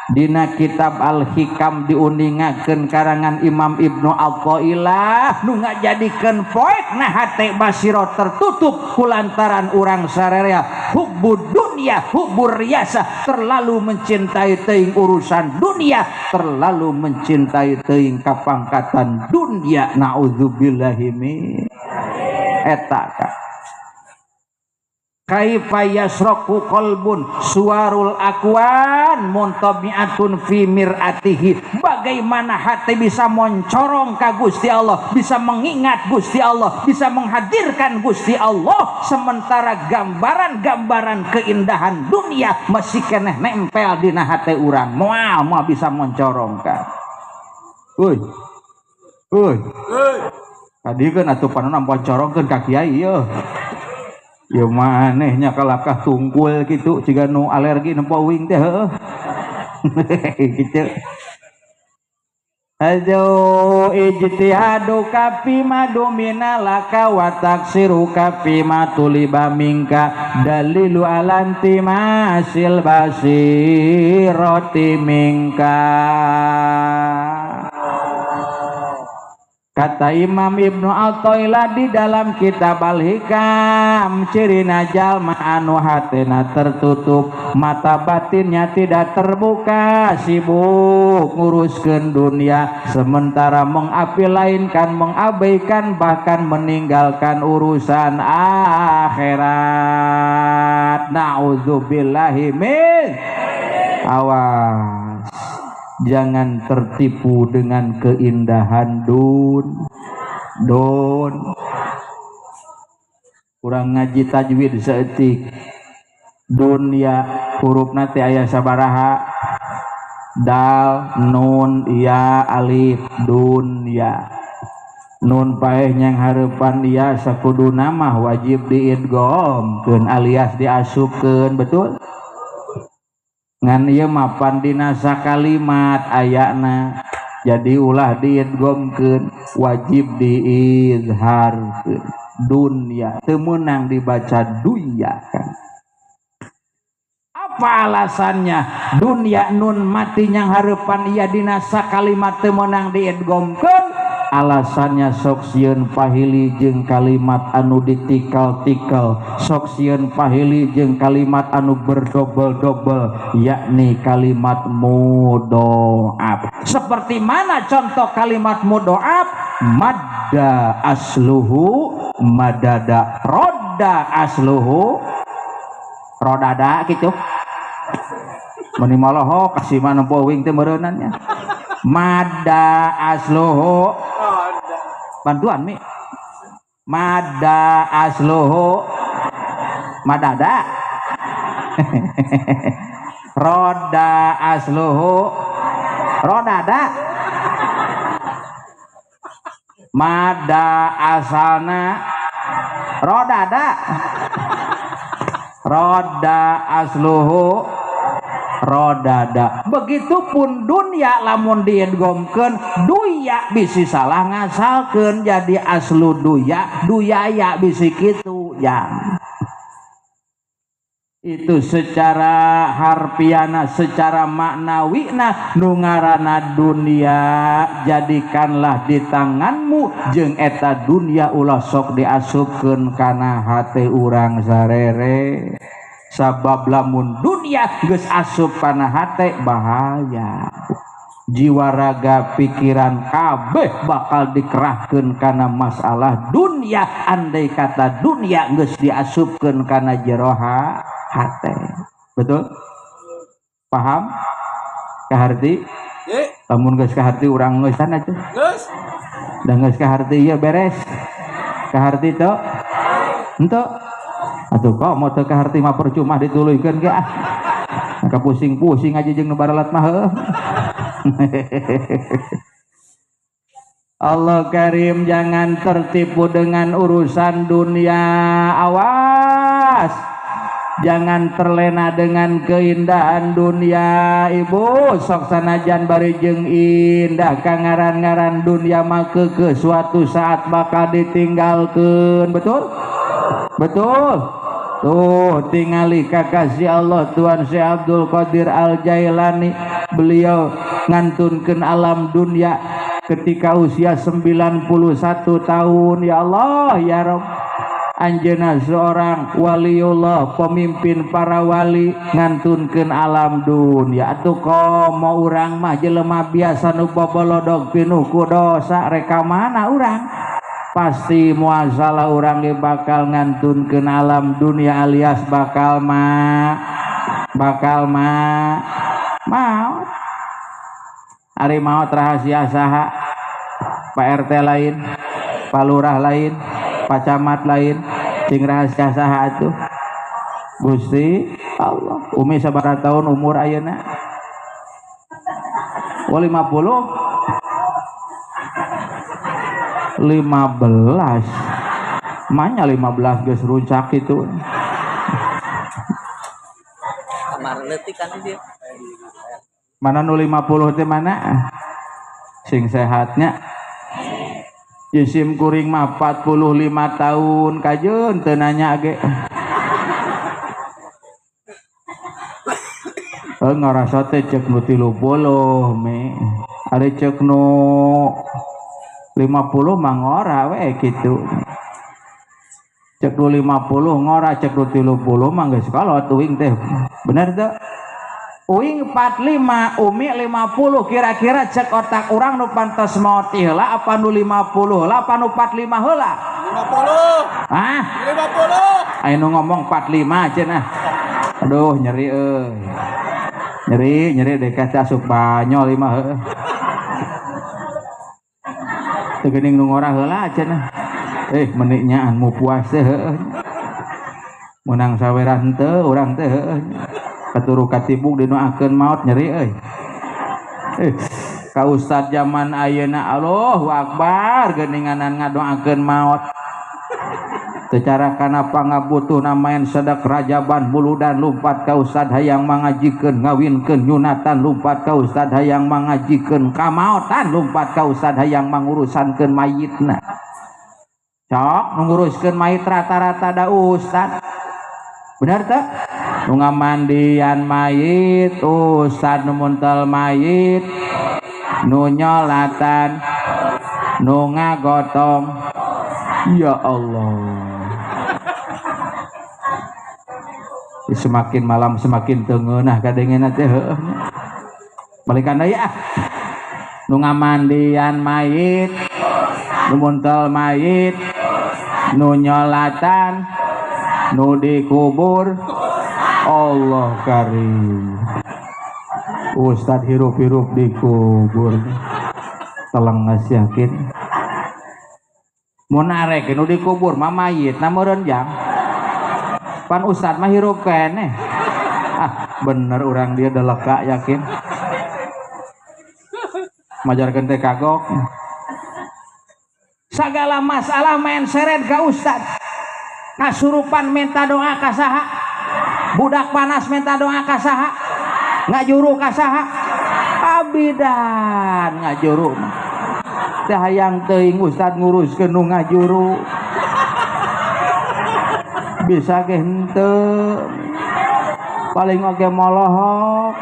Dina kitab Al-Hikam diuningakeun karangan Imam Ibnu Athaillah nu ngajadikeun poek na hate basiro tertutup kulantaran urang sararea hubbud dunya hubbur riyasah, terlalu mencintai teuing urusan dunia, terlalu mencintai teuing kapangkatan dunia. Naudzubillahi min eta ka. Kaifa yasraku qalbun suwarul akwan muntabi'atun fi mir'atihi. Bagaimana hati bisa moncorong ka Gusti Allah, bisa mengingat Gusti Allah, bisa menghadirkan Gusti Allah, sementara gambaran-gambaran keindahan dunia masih keneh nempel dina hati urang. Moal moal bisa moncorong ka. Euy. Euy. Tadi kan atuh panona moncorongkeun ka kiai ieu. Ya manehnya kalakah tungkul gitu jiga nu alergi nempo uing teh heuh. Gitu. Aduh ijtihadu kafi madumina laka wa taksiru kafi ma tuliba minka dalilu alanti masil basirati minka. Kata Imam Ibnu Athaillah di dalam kitab Al-Hikam, cirina jalma anu hatena tertutup, mata batinnya tidak terbuka, sibuk nguruskeun dunia, sementara mengapilainkan, mengabaikan, bahkan meninggalkan urusan akhirat. Na'udzubillahi min. Awas, jangan tertipu dengan keindahan dun. Kurang ngaji tajwid saeutik. Dunia hurufna teh aya sabaraha? Dal, nun, ya, alif, dunya. Nun paeh nyang hareupan ya sakuduna mah wajib diidghamkeun alias diasupkeun, betul? Ngan ieu mapan dina sakalimat ayana, jadi ulah diidghamkeun, wajib diizharkeun. Dunya teu meunang dibaca duya kan. Apa alasannya? Dunya nun mati nyang hareupan ieu dina sakalimat teu meunang diidghamkeun. Alasannya sok sieun pahili jeung kalimat anu ditikal-tikal, sok sieun pahili jeung kalimat anu berdobel-dobel, yakni kalimat mudhoaf. Seperti mana contoh kalimat mudhoaf? Madda asluhu madada, roda asluhu rodada gitu. Meni malohok kasih mana wing teh meureunannya. Madda asluhu, bantuan mi. Madda asluhu madada. Roda asluhu rodada. Madda asalna rodada. Roda asluhu rodada. Begitupun dunia lamun diidghamkeun duya bisi salah ngasalkeun jadi aslu duya, duyaya bisi kitu ya. Itu secara harfiana, secara maknawina nu ngaranna dunia jadikanlah di tanganmu jeung eta dunia ulah sok diasupkeun kana hate urang sarere. Sabab lamun dunia geus asup kana hate bahaya. Jiwa raga pikiran kabeh bakal dikerahkeun kana masalah dunia andai kata dunia geus diasupkeun kana jero hate. Betul? Paham? Kaharti? Lamun geus kaharti urang geus sana tuh. Geus. Da geus kaharti ieu beres. Kaharti teu? Henteu. Atuh kok mau teu kaharti mah percuma dituluykeun ge ah. Maka pusing-pusing aja jeung nu baralat mah heuh. Allah Karim, jangan tertipu dengan urusan dunia. Awas, jangan terlena dengan keindahan dunia. Ibu sok sanajan bari jeung indah ka ngaran-ngaran dunia mah keukeuh suatu saat bakal ditinggalkeun. Betul? Betul. Tuh tingali kakasih Allah Tuhan Syekh Abdul Qadir Al Jailani, beliau ngantunkeun alam dunia ketika usia 91 tahun. Ya Allah ya Rabb, anjeunna seorang waliullah, pemimpin para wali, ngantunkeun alam dunia. Atuh komo urang mah jelema biasa nu bobolodog pinuh ku dosa, rek ka mana urang? Pasti muasalah urang ge bakal ngantunkeun alam dunia alias bakal maot. Ari maot rahasia saha? Pak RT lain, Pak Lurah lain, Pak Camat lain, cing rahasia saha atuh? Gusti Allah. Umi sabaraha tahun umur ayeuna? Oh, 50? 15. Manya 15 geus runcak itu. Kamar leutik kan dia. Mana nu 50 teh mana? Sing sehatnya. Jisim kuring mah 45 tahun kajeun teu nanya ge. Ngarasa teh cek nu 30 me. Ari cek nu 50 mah ngora we kitu. Cek nu 50 ngora, cek nu 30 mah geus kolot uing teh. Bener teu? Uing 45, Umi 50, kira-kira cek otak urang nu pantes maot heula apa nu 50 heula apa nu 45 heula? 50. Hah? 50. Aya nu ngomong 45 cenah. Aduh nyeri euy. Nyeri dek teh asup banyol ieu mah heueuh. Teu geuning nu ngora heula cenah. Menik nyaan mu puas teh heueuh. Meunang saweran henteu urang teh heueuh. Katuru katibuk dinoakeun maot nyeri euy. Ka ustad zaman ayeuna Allahu Akbar geuninganan ngadoakeun maot. Secara kana pangabutuhna main sedek rajaban buludan lumpat ka ustad hayang mangajikeun ngawinkeun nyunatan lumpat ka ustad hayang mangajikeun kamaotan lumpat ka ustad hayang mangurusankeun mayitna. Cok nu nguruskeun mayit rata-rata da ustad. Bener teu? Nu ngamandian mayit ustad, nu muntel mayit, nu nyolatan, nu ngagotong. Ya Allah. Semakin malam semakin tengeunah kadengena teh heueuh. Balikan deui ah. Nu ngamandian mayit, nu muntel mayit, nu nyolatan, nu dikubur. Allah karim. Ustad hirup-hirup dikubur. Teleng geus yakin. Mun arek nu dikubur mah mayit na meureun jang. Pan ustad mah hirup keneh. Ah, bener urang dia deleka yakin. Majarkeun teh kagok. Sagala masalah main seret ka ustad. Kasurupan minta doa ka saha? Budak panas minta doa ka saha? Ngajuru ka saha? Abidan ngajuru. Teh hayang teuing ustad nguruskeun nu ngajuru. Bisa ge henteu. Paling oge molohok.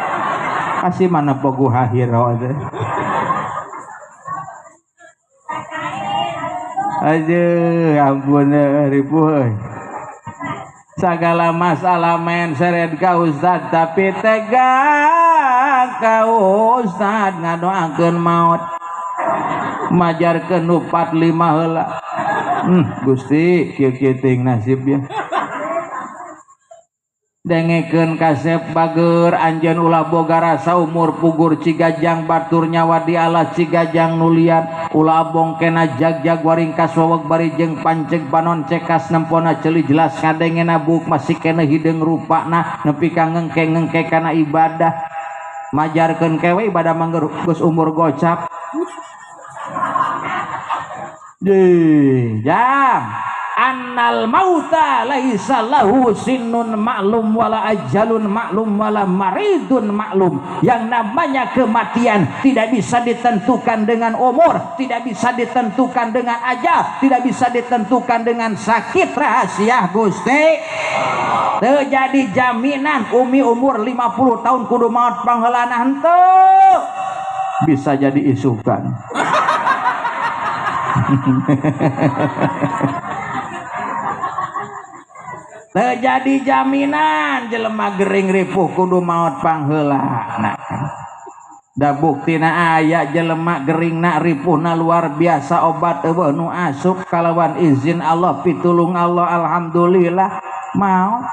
Kasih mana pogu hahiro teh. Aduh, ampun ripuh euy. Sagala masalah main seret ka ustad tapi tega ka ustad ngadoakeun maot. Majarkeun nu 45 heula. Gusti kieu-kieu teuing nasib ya. Dengekeun kasep bager anjeun ulah boga rasa umur pugur cigajang batur nyawa di alas cigajang nulian ulah abong kena jagjag waringkas waweg bari jeung panceg panon cekas nempona ceuli jelas ngadengena buuk masih kena hideung rupana nepi ka ngengke-ngengke kana ibadah majarkeun kewe ibadah mangger geus umur gocap. Jang annal mauta laisa lahu sinnun ma'lum wala ajalun ma'lum wala maridun ma'lum. Yang namanya kematian tidak bisa ditentukan dengan umur, tidak bisa ditentukan dengan ajal, tidak bisa ditentukan dengan sakit. Rahasia Gusti terjadi jaminan umi umur 50 tahun kudu maot pangheulana henteu bisa jadi isukan. Terjadi jaminan jelema gering ripuh kudu maot pangheulana. Da buktina aya jelema geringna ripuhna luar biasa obat eueuh nu asup kalawan izin Allah pitulung Allah alhamdulillah mau.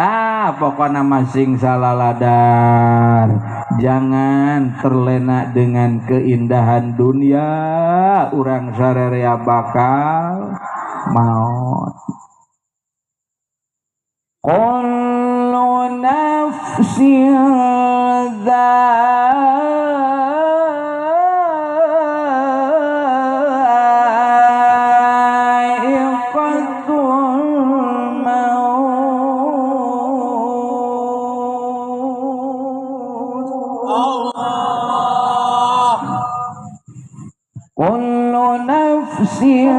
Ah, pokoknya masing salaladar. Jangan terlena dengan keindahan dunia. Urang sarerea bakal maut. Kullu nafsin dha'iqatul maut. Allah. Kullu nafsin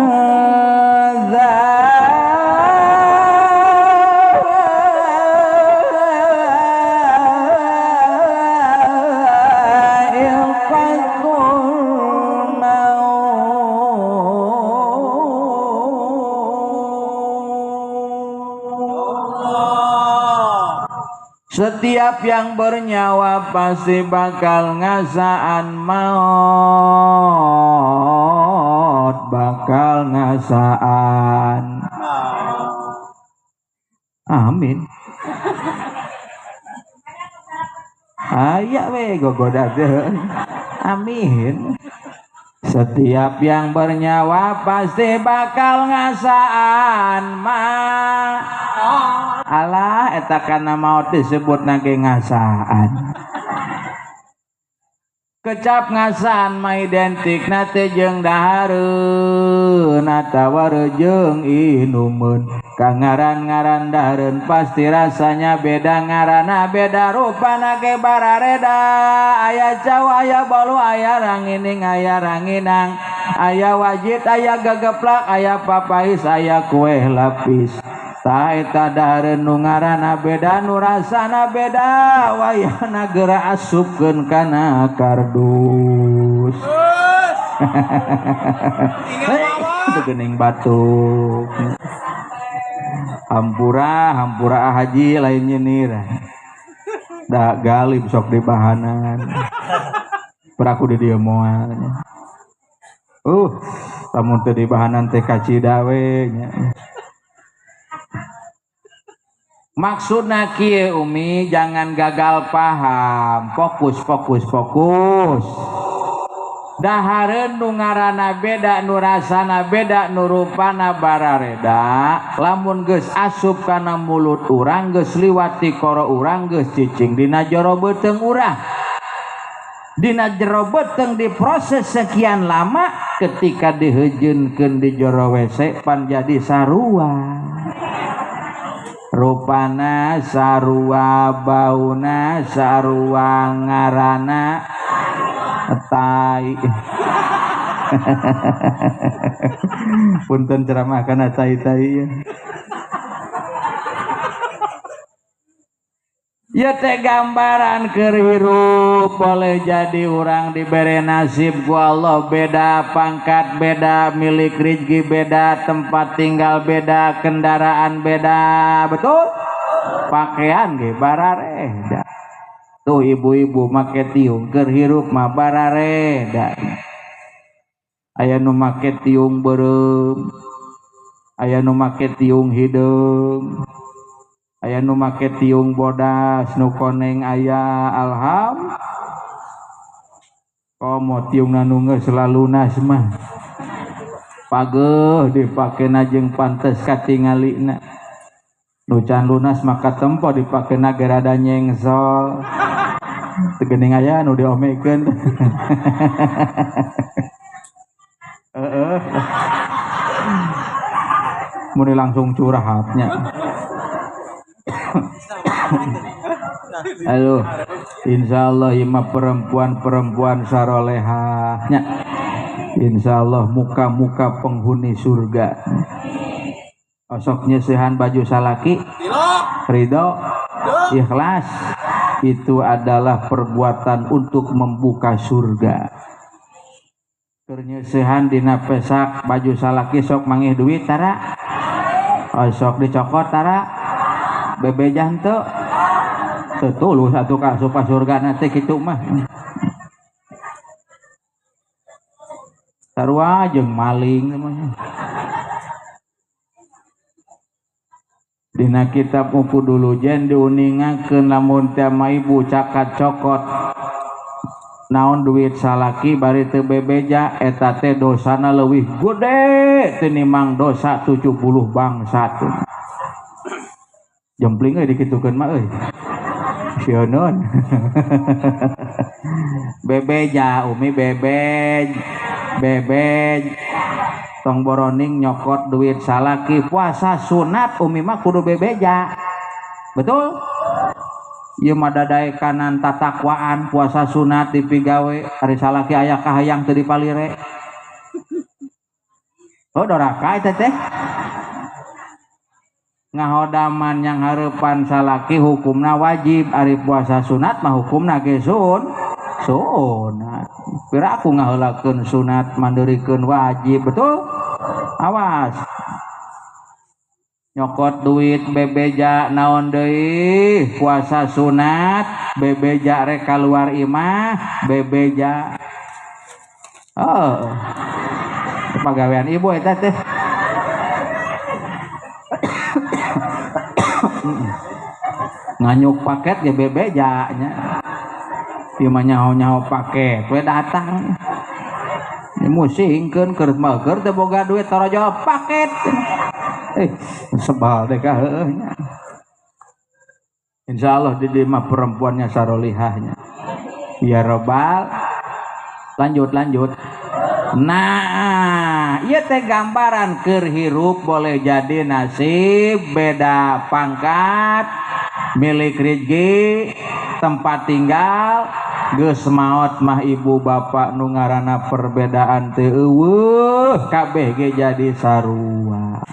setiap yang bernyawa pasti bakal ngasaan maut, bakal ngasaan. Amin. Aya we gogoda teh. Amin. Setiap yang bernyawa pasti bakal ngasaan maut. Alah eta kana maut disebut nage ngasaan. Kecap ngasaan mah identik na teh jeung dahareun atawa jeung inumeun. Ka ngaran-ngaran dahareun pasti rasanya beda, ngaranna beda, rupana ge barareda. Aya cau, aya bolu, aya rangining, aya ranginang, aya wajit, aya gegeplak, aya papais, aya kue lapis. Tah eta dahareun nu ngaranna beda, nu rasana beda, wayahna geura asupkeun kana kardus. Hei, geuning batuk. Hampura, hampura haji lain nyinir. Da galib sok dibahanan. Peraku di dieu moal. Lamun teu dibahanan teh kacida we nya. Maksudna kieu Umi, jangan gagal paham, fokus fokus fokus. Dahareun nu ngaranna beda, nu rasana beda, nu rupana barareda. Lamun geus asup kana mulut urang, geus liwat ti koro urang, geus cicing dina jero beuteung urang. Dina jero beuteung diproses sekian lama, ketika diheujeunkeun di jero WC pan jadi sarua. Rupana sarua, bauna sarua, ngarana tai. Punten ceramah kana tai-tai ya. Ya teh gambaran keur hirup boleh jadi urang dibere nasib ku Allah beda pangkat, beda milik rezeki, beda tempat tinggal, beda kendaraan, beda, betul? Pakaian ge barareda. Tuh ibu-ibu make tiung keur hirup mah barareda. Aya nu make tiung beureum, aya nu make tiung hideung, aya nu make tiung bodas, nu koneng aya alham. Komo tiungna nu geus lalunas mah. Pageuh dipakena jeung pantes katingalina. Nu can lunas maka tempo dipakena ge rada nyengsol. Teu geuning aya nu diomekeun. Heeh. Mun langsung curhatnya. Halo, insyaallah ima perempuan-perempuan sarolehahnya, insyaallah muka-muka penghuni surga. Osok nyesehan baju salaki, ridho, ikhlas, itu adalah perbuatan untuk membuka surga. Keur nyesehan dina pesak baju salaki sok mangih duit tara, osok dicokot tara. Bebeja henteu? Teu tulus atuh ka asup ka surga teh kitu mah. Sarua jeung maling mah. Dina kitab Uqudul Lujain diuningakeun lamun teh ma ibu cakat cokot naon duit salaki bari teu bebeja eta teh dosana leuwih gede tinimbang dosa 70 bangsat. Jempling euy dikitukeun mah euy. Sieun. Bebeja umi bebej bebej tong boroning nyokot duit salaki puasa sunat umi mah kudu bebeja. Betul? Ieu mah dadae kanan tatakwaan puasa sunat dipigawe ari salaki aya kahayang teu dipalire. Oh doraka eta teh. Ngahodaman yang hareupan salaki hukumna wajib ari puasa sunat mah hukumna ge sunat. Pira aku ngaheulakeun sunat mandeurikeun wajib, betul? Awas. Nyokot duit bebeja naon deui puasa sunat bebeja rek kaluar imah bebeja. Oh. Pagawean ibu eta teh. Nganyuk paket ge bebeja nya. Ieu mah nyaho-nyaho paket we datang. Musingkeun keur mah keur teu boga duit torojo paket. Sebal deh kah heueuh nya. Insyaallah di dieu mah perempuannya sarolihahnya. Ya robbal. Lanjut lanjut. Nah, ieu teh gambaran keur hirup boleh jadi nasib beda pangkat, milik rezeki, tempat tinggal, geus maot mah ibu bapak nu ngaranna perbedaan teu eueuh kabeh ge jadi sarua.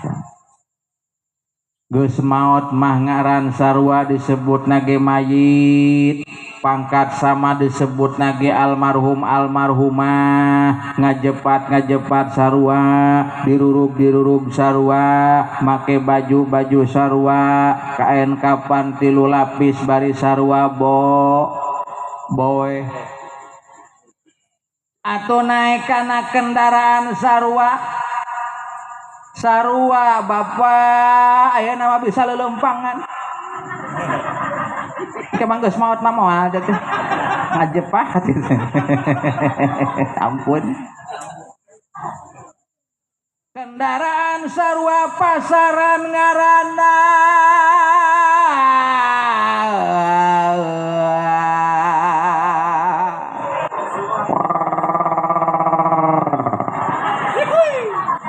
Geus maot mah ngaran sarua disebutna ge mayit, pangkat sama disebutna ge almarhum almarhumah, ngajepat ngajepat sarua, dirurub dirurub sarua, make baju baju sarua, kain kapan 3 lapis bari sarua bo boy. Atau naik kana kendaraan sarua sarua bapak aya nama bisa lelempangan. Kemang geus maot mah moal teh ngajepat. Ampun. Kendaraan sarua pasaran ngaranna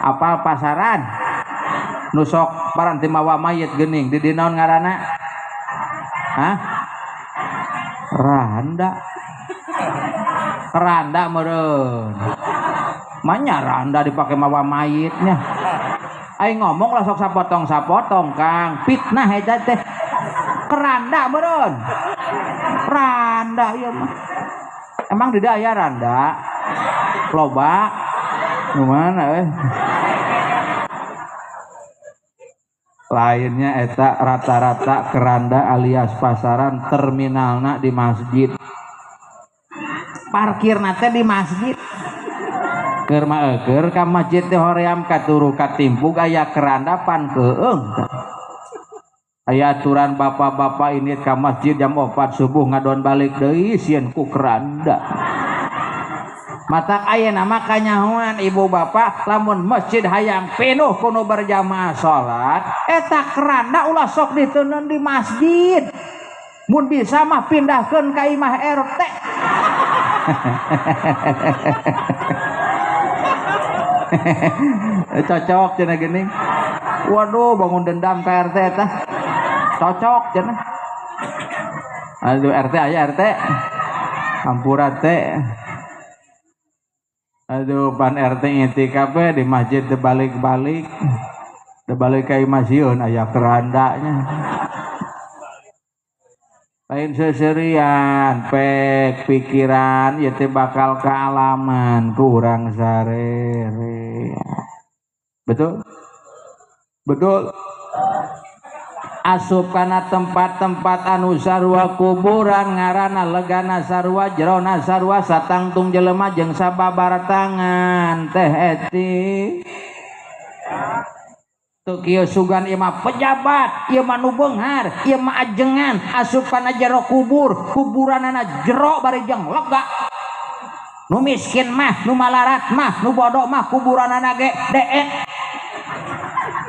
apal pasaran nusok paranti mawa mayit geuning di dinaon ngaranna? Hah? Randa. Randa meureun. Manya randa dipake mawa mayitnya. Aing ngomong lah sok sapotong-sapotong Kang, fitnah eta teh. Keranda meureun. Randa ieu mah. Emang di aya randa? Loba. Nu mana euy? Lainnya eta rata-rata keranda alias pasaran terminalna di masjid. Parkirna teh di masjid. Keur mah eueur ka masjid teh hoream katuru katimpug aya keranda pan keung. Aya aturan bapak-bapak ini ka masjid jam 4 subuh ngadon balik deui sieun ku keranda. Matak ayeuna mah kanyahoan ibu bapak lamun masjid hayang penuh kuno berjamaah salat eta keranda ulah sok diteundeun di masjid. Mun bisa mah pindahkeun ka imah RT. Cocok cenah geuning. Waduh bangun dendam ka RT eta. Cocok cenah. Aduh RT aya RT. Hampura teh. Aduh pan RT itikaf di masjid dibalik-balik. Dibalik ka imah sieun aya kerandanya. Lain seserian pek pikiran ieu teh bakal kaalaman kurang sarere. Betul? Betul. Asup kana tempat-tempat anu sarua kuburan ngaranna legana sarua jerona sarua satangtung jelema jeung sababaratangan teh eti. Teu kieu sugan ieu mah pejabat, ieu mah nu beunghar, ieu mah ajengan, asup kana jero kubur, kuburanana jero bari jeung lega. Nu miskin mah, nu malarat mah, nu bodoh mah kuburanana ge deet.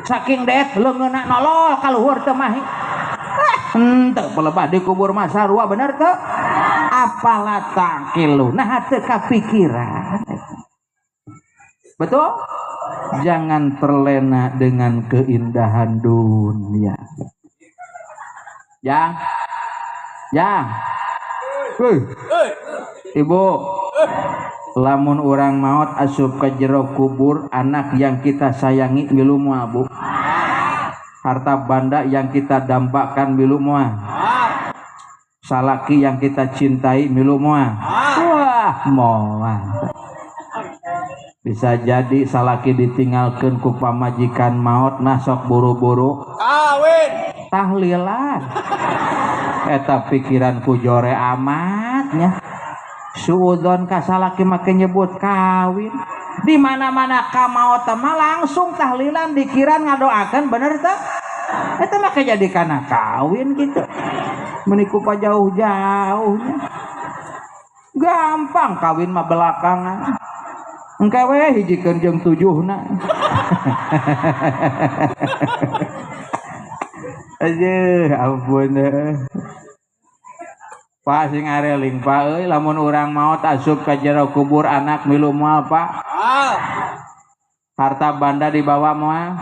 Saking deet leungeunna nolol kaluhur teu mahi. Henteu pelebah di kubur mah sarua bener teu? Afala taqilu, nah teu kapikiran. Betul? Jangan terlena dengan keindahan dunia. Ya. Ya. Hei. Ibu, lamun urang maot asup ke jero kubur, anak yang kita sayangi milu moal, Bu. Harta banda yang kita dambakan milu moal. Salaki yang kita cintai milu moal. Wah, moal. Bisa jadi salaki ditinggalkeun ku pamajikan maot, nah sok buru-buru kawin tahlilan. Eta pikiran ku jore amatnya. Suudzon ka salaki make nyebut kawin. Di mana-mana ka maot mah langsung tahlilan dikiran ngadoakeun, bener teu? Eta make jadi kana kawin gitu. Meniku pa jauh-jauhnya. Gampang kawin mah belakangan. Engke we hijikeun jeung tujuhna. Aduh, ampun. Pak sing areling Pak euy, lamun urang maot asup ka jero kubur anak milu moal Pak. Harta banda dibawa moal.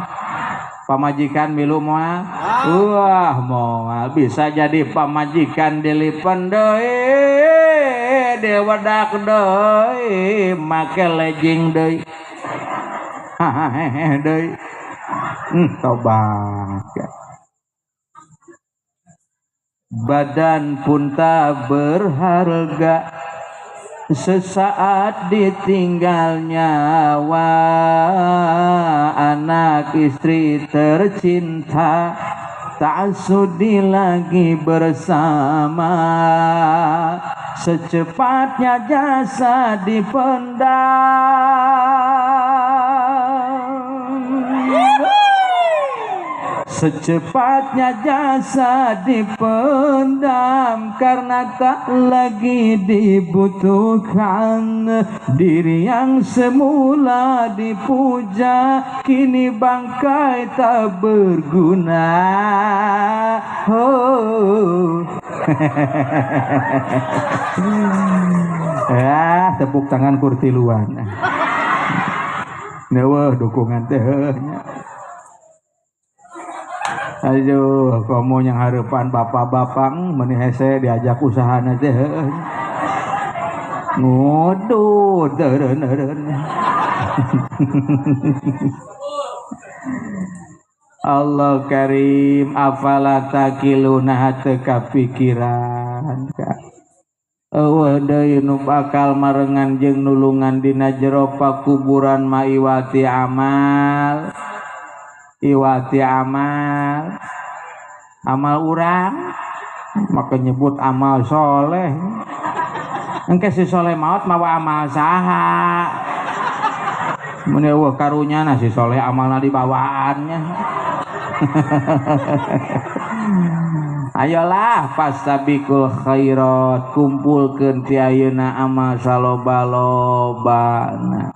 Pamajikan milu moal. Wah, moal bisa jadi pamajikan dilipen deui, diwedak deui, make legging deui. Hahaha deui. Tobat. Badan pun tak berharga sesaat ditinggal nyawa, anak istri tercinta tak sudi lagi bersama, secepatnya jasa dipendam. Secepatnya jasa dipendam karena tak lagi dibutuhkan. Diri yang semula dipuja kini bangkai tak berguna. Oh. Ya, tepuk tangan kurtiluan. Neueuh dukungan teh. Aduh, komo yang harapan bapak-bapak meni hese diajak usahana teh. Ngudut deureun-deureun. Allah karim, afala taqiluna teu kapikiran. Eueuh deui nu bakal marengan jeung nulungan dina jero pakuburan ma iwati amal. Iwati amal, amal urang maka nyebut amal soleh. Engke si soleh maot mawa amal saha? Mun eueuh karunya si soleh amalna dibawaannya. Ayolah fastabikul khairat, kumpulkeun ti ayeuna amal saloba-lobana.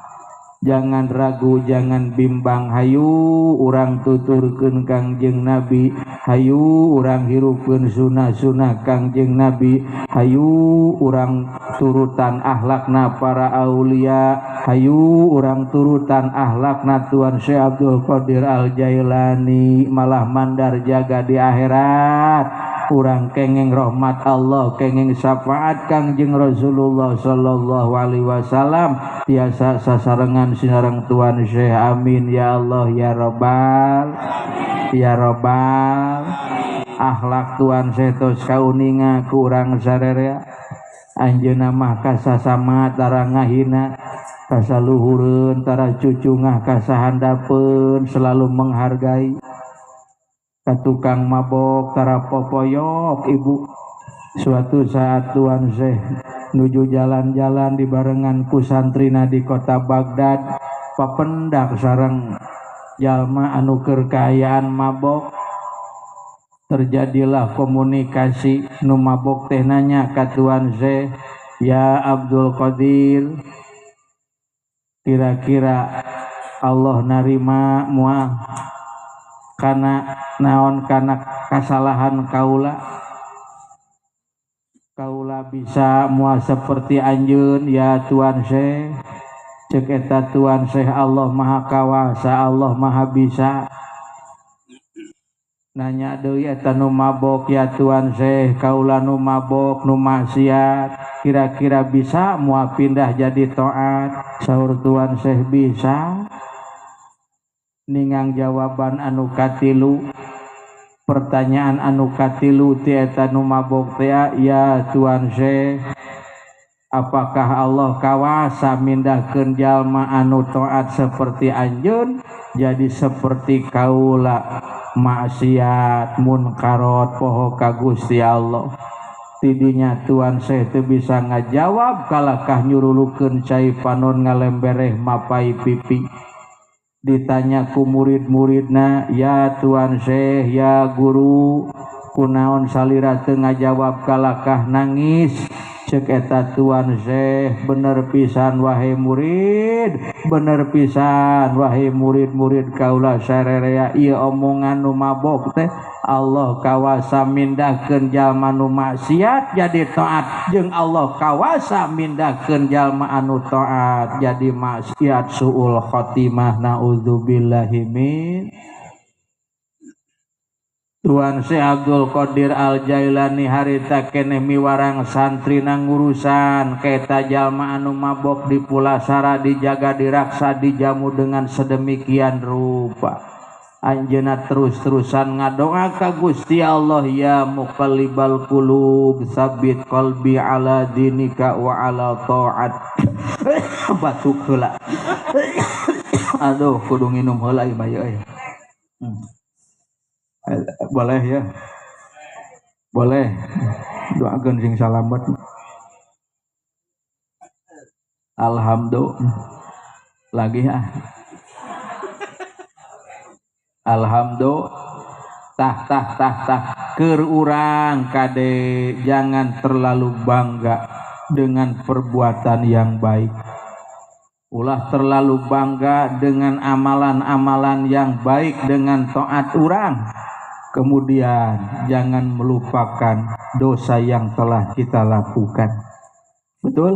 Jangan ragu, jangan bimbang, hayu urang tuturkeun Kangjeng Nabi, hayu urang hirupkeun sunah-sunah Kangjeng Nabi, hayu urang turutan akhlakna para aulia, hayu urang turutan akhlakna Tuan Syekh Abdul Qadir Al Jailani, malah mandar jaga di akhirat. Urang kenging rahmat Allah, kenging syafaat Kangjeng Rasulullah sallallahu alaihi wasallam, tiasa sasarengan sinareng Tuan Syekh. Amin ya Allah ya Rabbal ya Rabbal. Akhlak Tuan Syekh tos kauninga ku urang sararea. Anjeunna mah kasasama tara ngahina, kasaluhureun tara cucungah kasahandapeun, selalu menghargai. Ka tukang mabok tara popoyok ibu. Suatu saat Tuan Syekh nuju jalan-jalan di barengan ku santrina di kota Baghdad, papendak sareng jalma anu keur kaayaan mabok. Terjadilah komunikasi, nu mabok teh nanya ka Tuan Syekh, ya Abdul Qadir, kira-kira Allah narima moal kana naon kana kasalahan kaula? Kaula bisa moal seperti anjeun ya Tuan Syekh? Cek eta Tuan Syekh, Allah Maha Kawasa, Allah Maha Bisa. Nanya deui eta nu mabok, ya Tuan Syekh, kaula nu mabok nu maksiat, kira-kira bisa moal pindah jadi taat? Saur Tuan Syekh, bisa. Ningang jawaban anu katilu, pertanyaan anu katilu ti eta nu mabok teh, ya Tuan Syekh, apakah Allah kawasa mindahkeun jalma anu taat seperti anjeun jadi seperti kaula maksiat munkarot poho ka Gusti Allah? Tidinya Tuan Syekh teu bisa ngajawab, kalakah nyurulukeun cai panon ngalembereh mapai pipi. Ditanya ku murid-muridna, ya Tuan Syekh, ya guru, kunaon salira teu ngajawab kalakah nangis? Cek eta Tuan Syekh, bener pisan wahai murid, bener pisan wahai murid-murid kaula sarerea, ieu omongan nu mabok teh Allah kawasa mindahkeun jalma nu maksiat jadi taat, jeung Allah kawasa mindahkeun jalma anu taat jadi maksiat, suul khotimah, naudzubillahi min. Tuan Syekh Abdul Qadir Al Jailani harita keneh miwarang santri ngurusan kaeta jalma anu mabok di pulasara, dijaga, diraksa, dijamu dengan sedemikian rupa. Anjeunna terus-terusan ngadoa ka Gusti Allah, ya muqallibal qulub sabbit qalbi ala dinika wa ala ta'at. Batuk heula. Aduh, kudu nginum heula ieu mah euy. Boleh ya, boleh, doakan sing salamet. Alhamdulillah lagi ah, alhamdulillah. Tah tah tah tah, keur urang kade jangan terlalu bangga dengan perbuatan yang baik. Ulah terlalu bangga dengan amalan-amalan yang baik, dengan taat urang. Kemudian jangan melupakan dosa yang telah kita lakukan. Betul?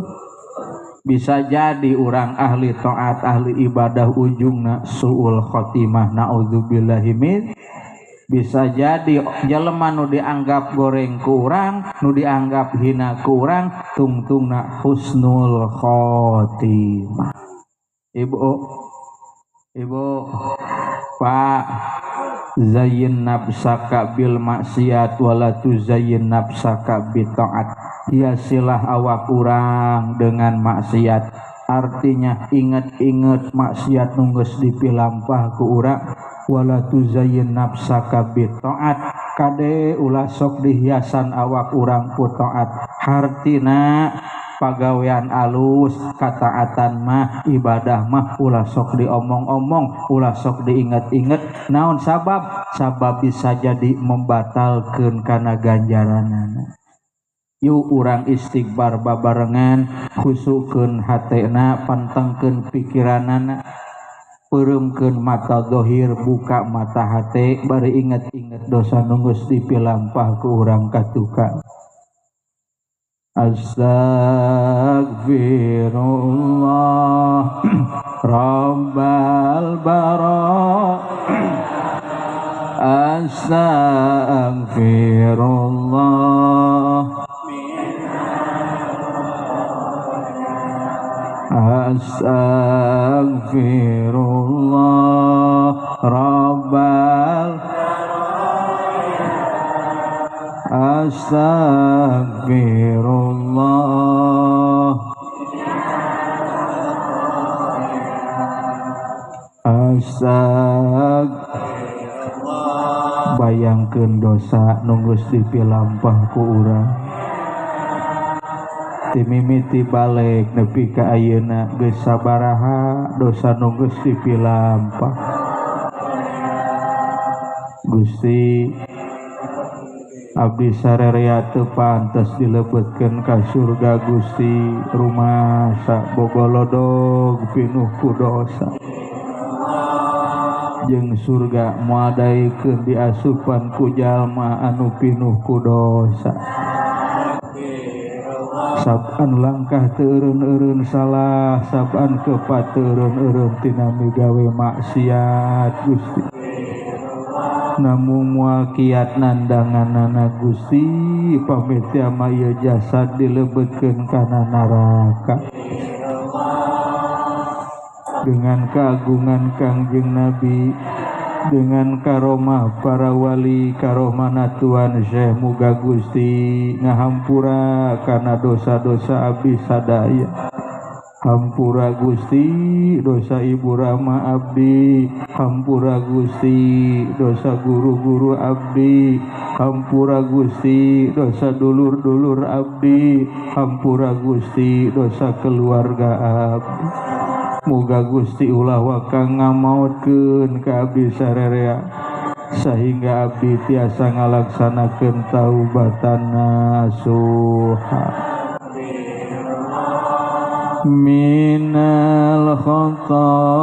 Bisa jadi orang ahli taat, ahli ibadah ujungna suul khotimah, naudzubillahi min. Bisa jadi jelema nu dianggap goreng ku urang, nu dianggap hina ku urang, tungtungna husnul khotimah. Ibu, ibu, Pak, zayyin nafsaka bil maksiat wala tuzayyin nafsaka bi ta'at. Hiasilah awak urang dengan maksiat. Artinya inget-inget maksiat nu geus dipilampah ku urang. Wala tuzayyin nafsaka bi ta'at. Kade ulah sok dihiasan awak urang ku ta'at. Hartina pagawean alus, kataatan mah, ibadah mah ulah sok diomong-omong, ulah sok diinget-inget. Naon sabab? Sabab bisa jadi membatalkeun kana ganjaranana. Yuk urang istighfar babarengan, khusukeun hatena, pantengkeun pikiranana, peureumkeun mata dohir, buka mata hate, bari inget-inget dosa nu geus dipilampah ku urang katuka. Astagfirullah Rabbal bara, Astagfirullah, Astagfirullah Rabbal, Astagfirullah, Astagfirullah. Bayangkeun dosa nu geus dipilampah ku urang. Ti mimiti balik nepi ka ayeuna geus sabaraha dosa nu geus dipilampah. Gusti abdi sarerea teu pantes dilebetkeun ka surga Gusti, rumasa bogolodog pinuh ku dosa. Jeung surga moal daekeun diasupan ku jalma anu pinuh ku dosa. Saban langkah teu eureun-eureun salah, saban kepat teu eureun-eureun tina migawe maksiat Gusti. Namun moal kiat nandanganana Gusti, pamit ama ieu jasad dilebetkeun kana neraka. Dengan keagungan Kangjeng Nabi, dengan karomah para wali, karomah Tuan Syekh, muga Gusti ngahampura kana dosa-dosa abdi sadaya. Hampura Gusti dosa Ibu Rama abdi, hampura Gusti dosa guru-guru abdi, hampura Gusti dosa dulur-dulur abdi, hampura Gusti dosa keluarga abdi. Muga Gusti ulah waka ngamautkeun ka abdi sarerea sehingga abdi tiasa ngalaksanakeun taubatan nasuha. Minal khotoya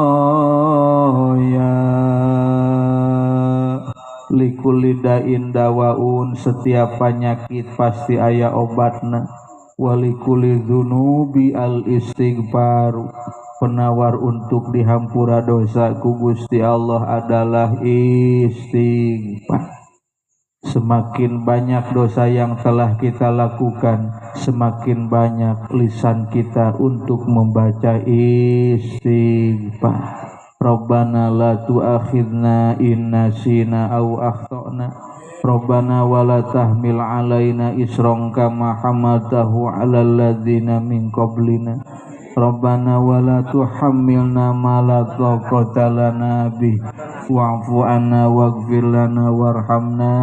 likulli da'in dawaun, setiap penyakit pasti aya obatna. Walikuli dzunubi al istighfar, penawar untuk dihampura dosa ku Gusti Allah adalah istighfar. Semakin banyak dosa yang telah kita lakukan, semakin banyak lisan kita untuk membaca istighfar. Rabbana la tu'akhidna in nasina aw akhtana. Rabbana wa la tahmil alaina isran kama hamaltahu 'alal ladzina min qablina. Rabbana wa la tuhammilna ma la taqata lana bih wa'fu 'anna waghfir lana warhamna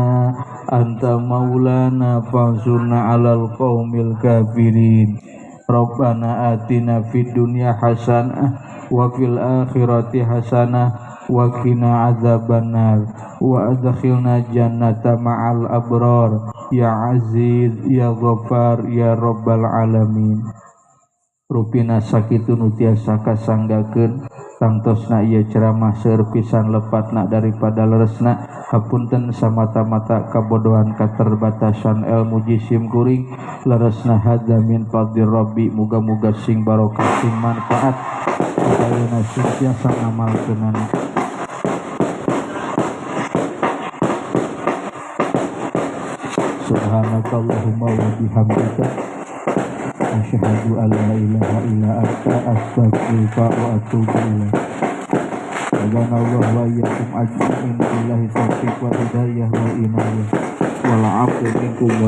anta maulana fansurna 'alal qaumil kafirin. Rabbana atina fid dunya hasanah wa fil akhirati hasanah wa qina adzabannar wa adkhilna jannata ma'al abrar ya aziz ya ghaffar ya rabbal alamin. Rupina sakitu nu tiasa kasanggakeun tangtosna ieu ceramah seueur pisan lepatna daripada leresna. Hapunten samata-mata kabodohan katerbatasan ilmu jisim kuring, leresna hadza min fadlir rabbi, muga-muga sing barokah sing manfaat sadayana sing tiasa ngamalkeunana. Subhanakallahumma wa bihamdika asyhadu an la ilaha illa anta astaghfiruka wa atubu ilaik. Subhanallah wa iyyakum ajma'in billahi taufiq wal hidayah wa inayah wal 'afwu minkum.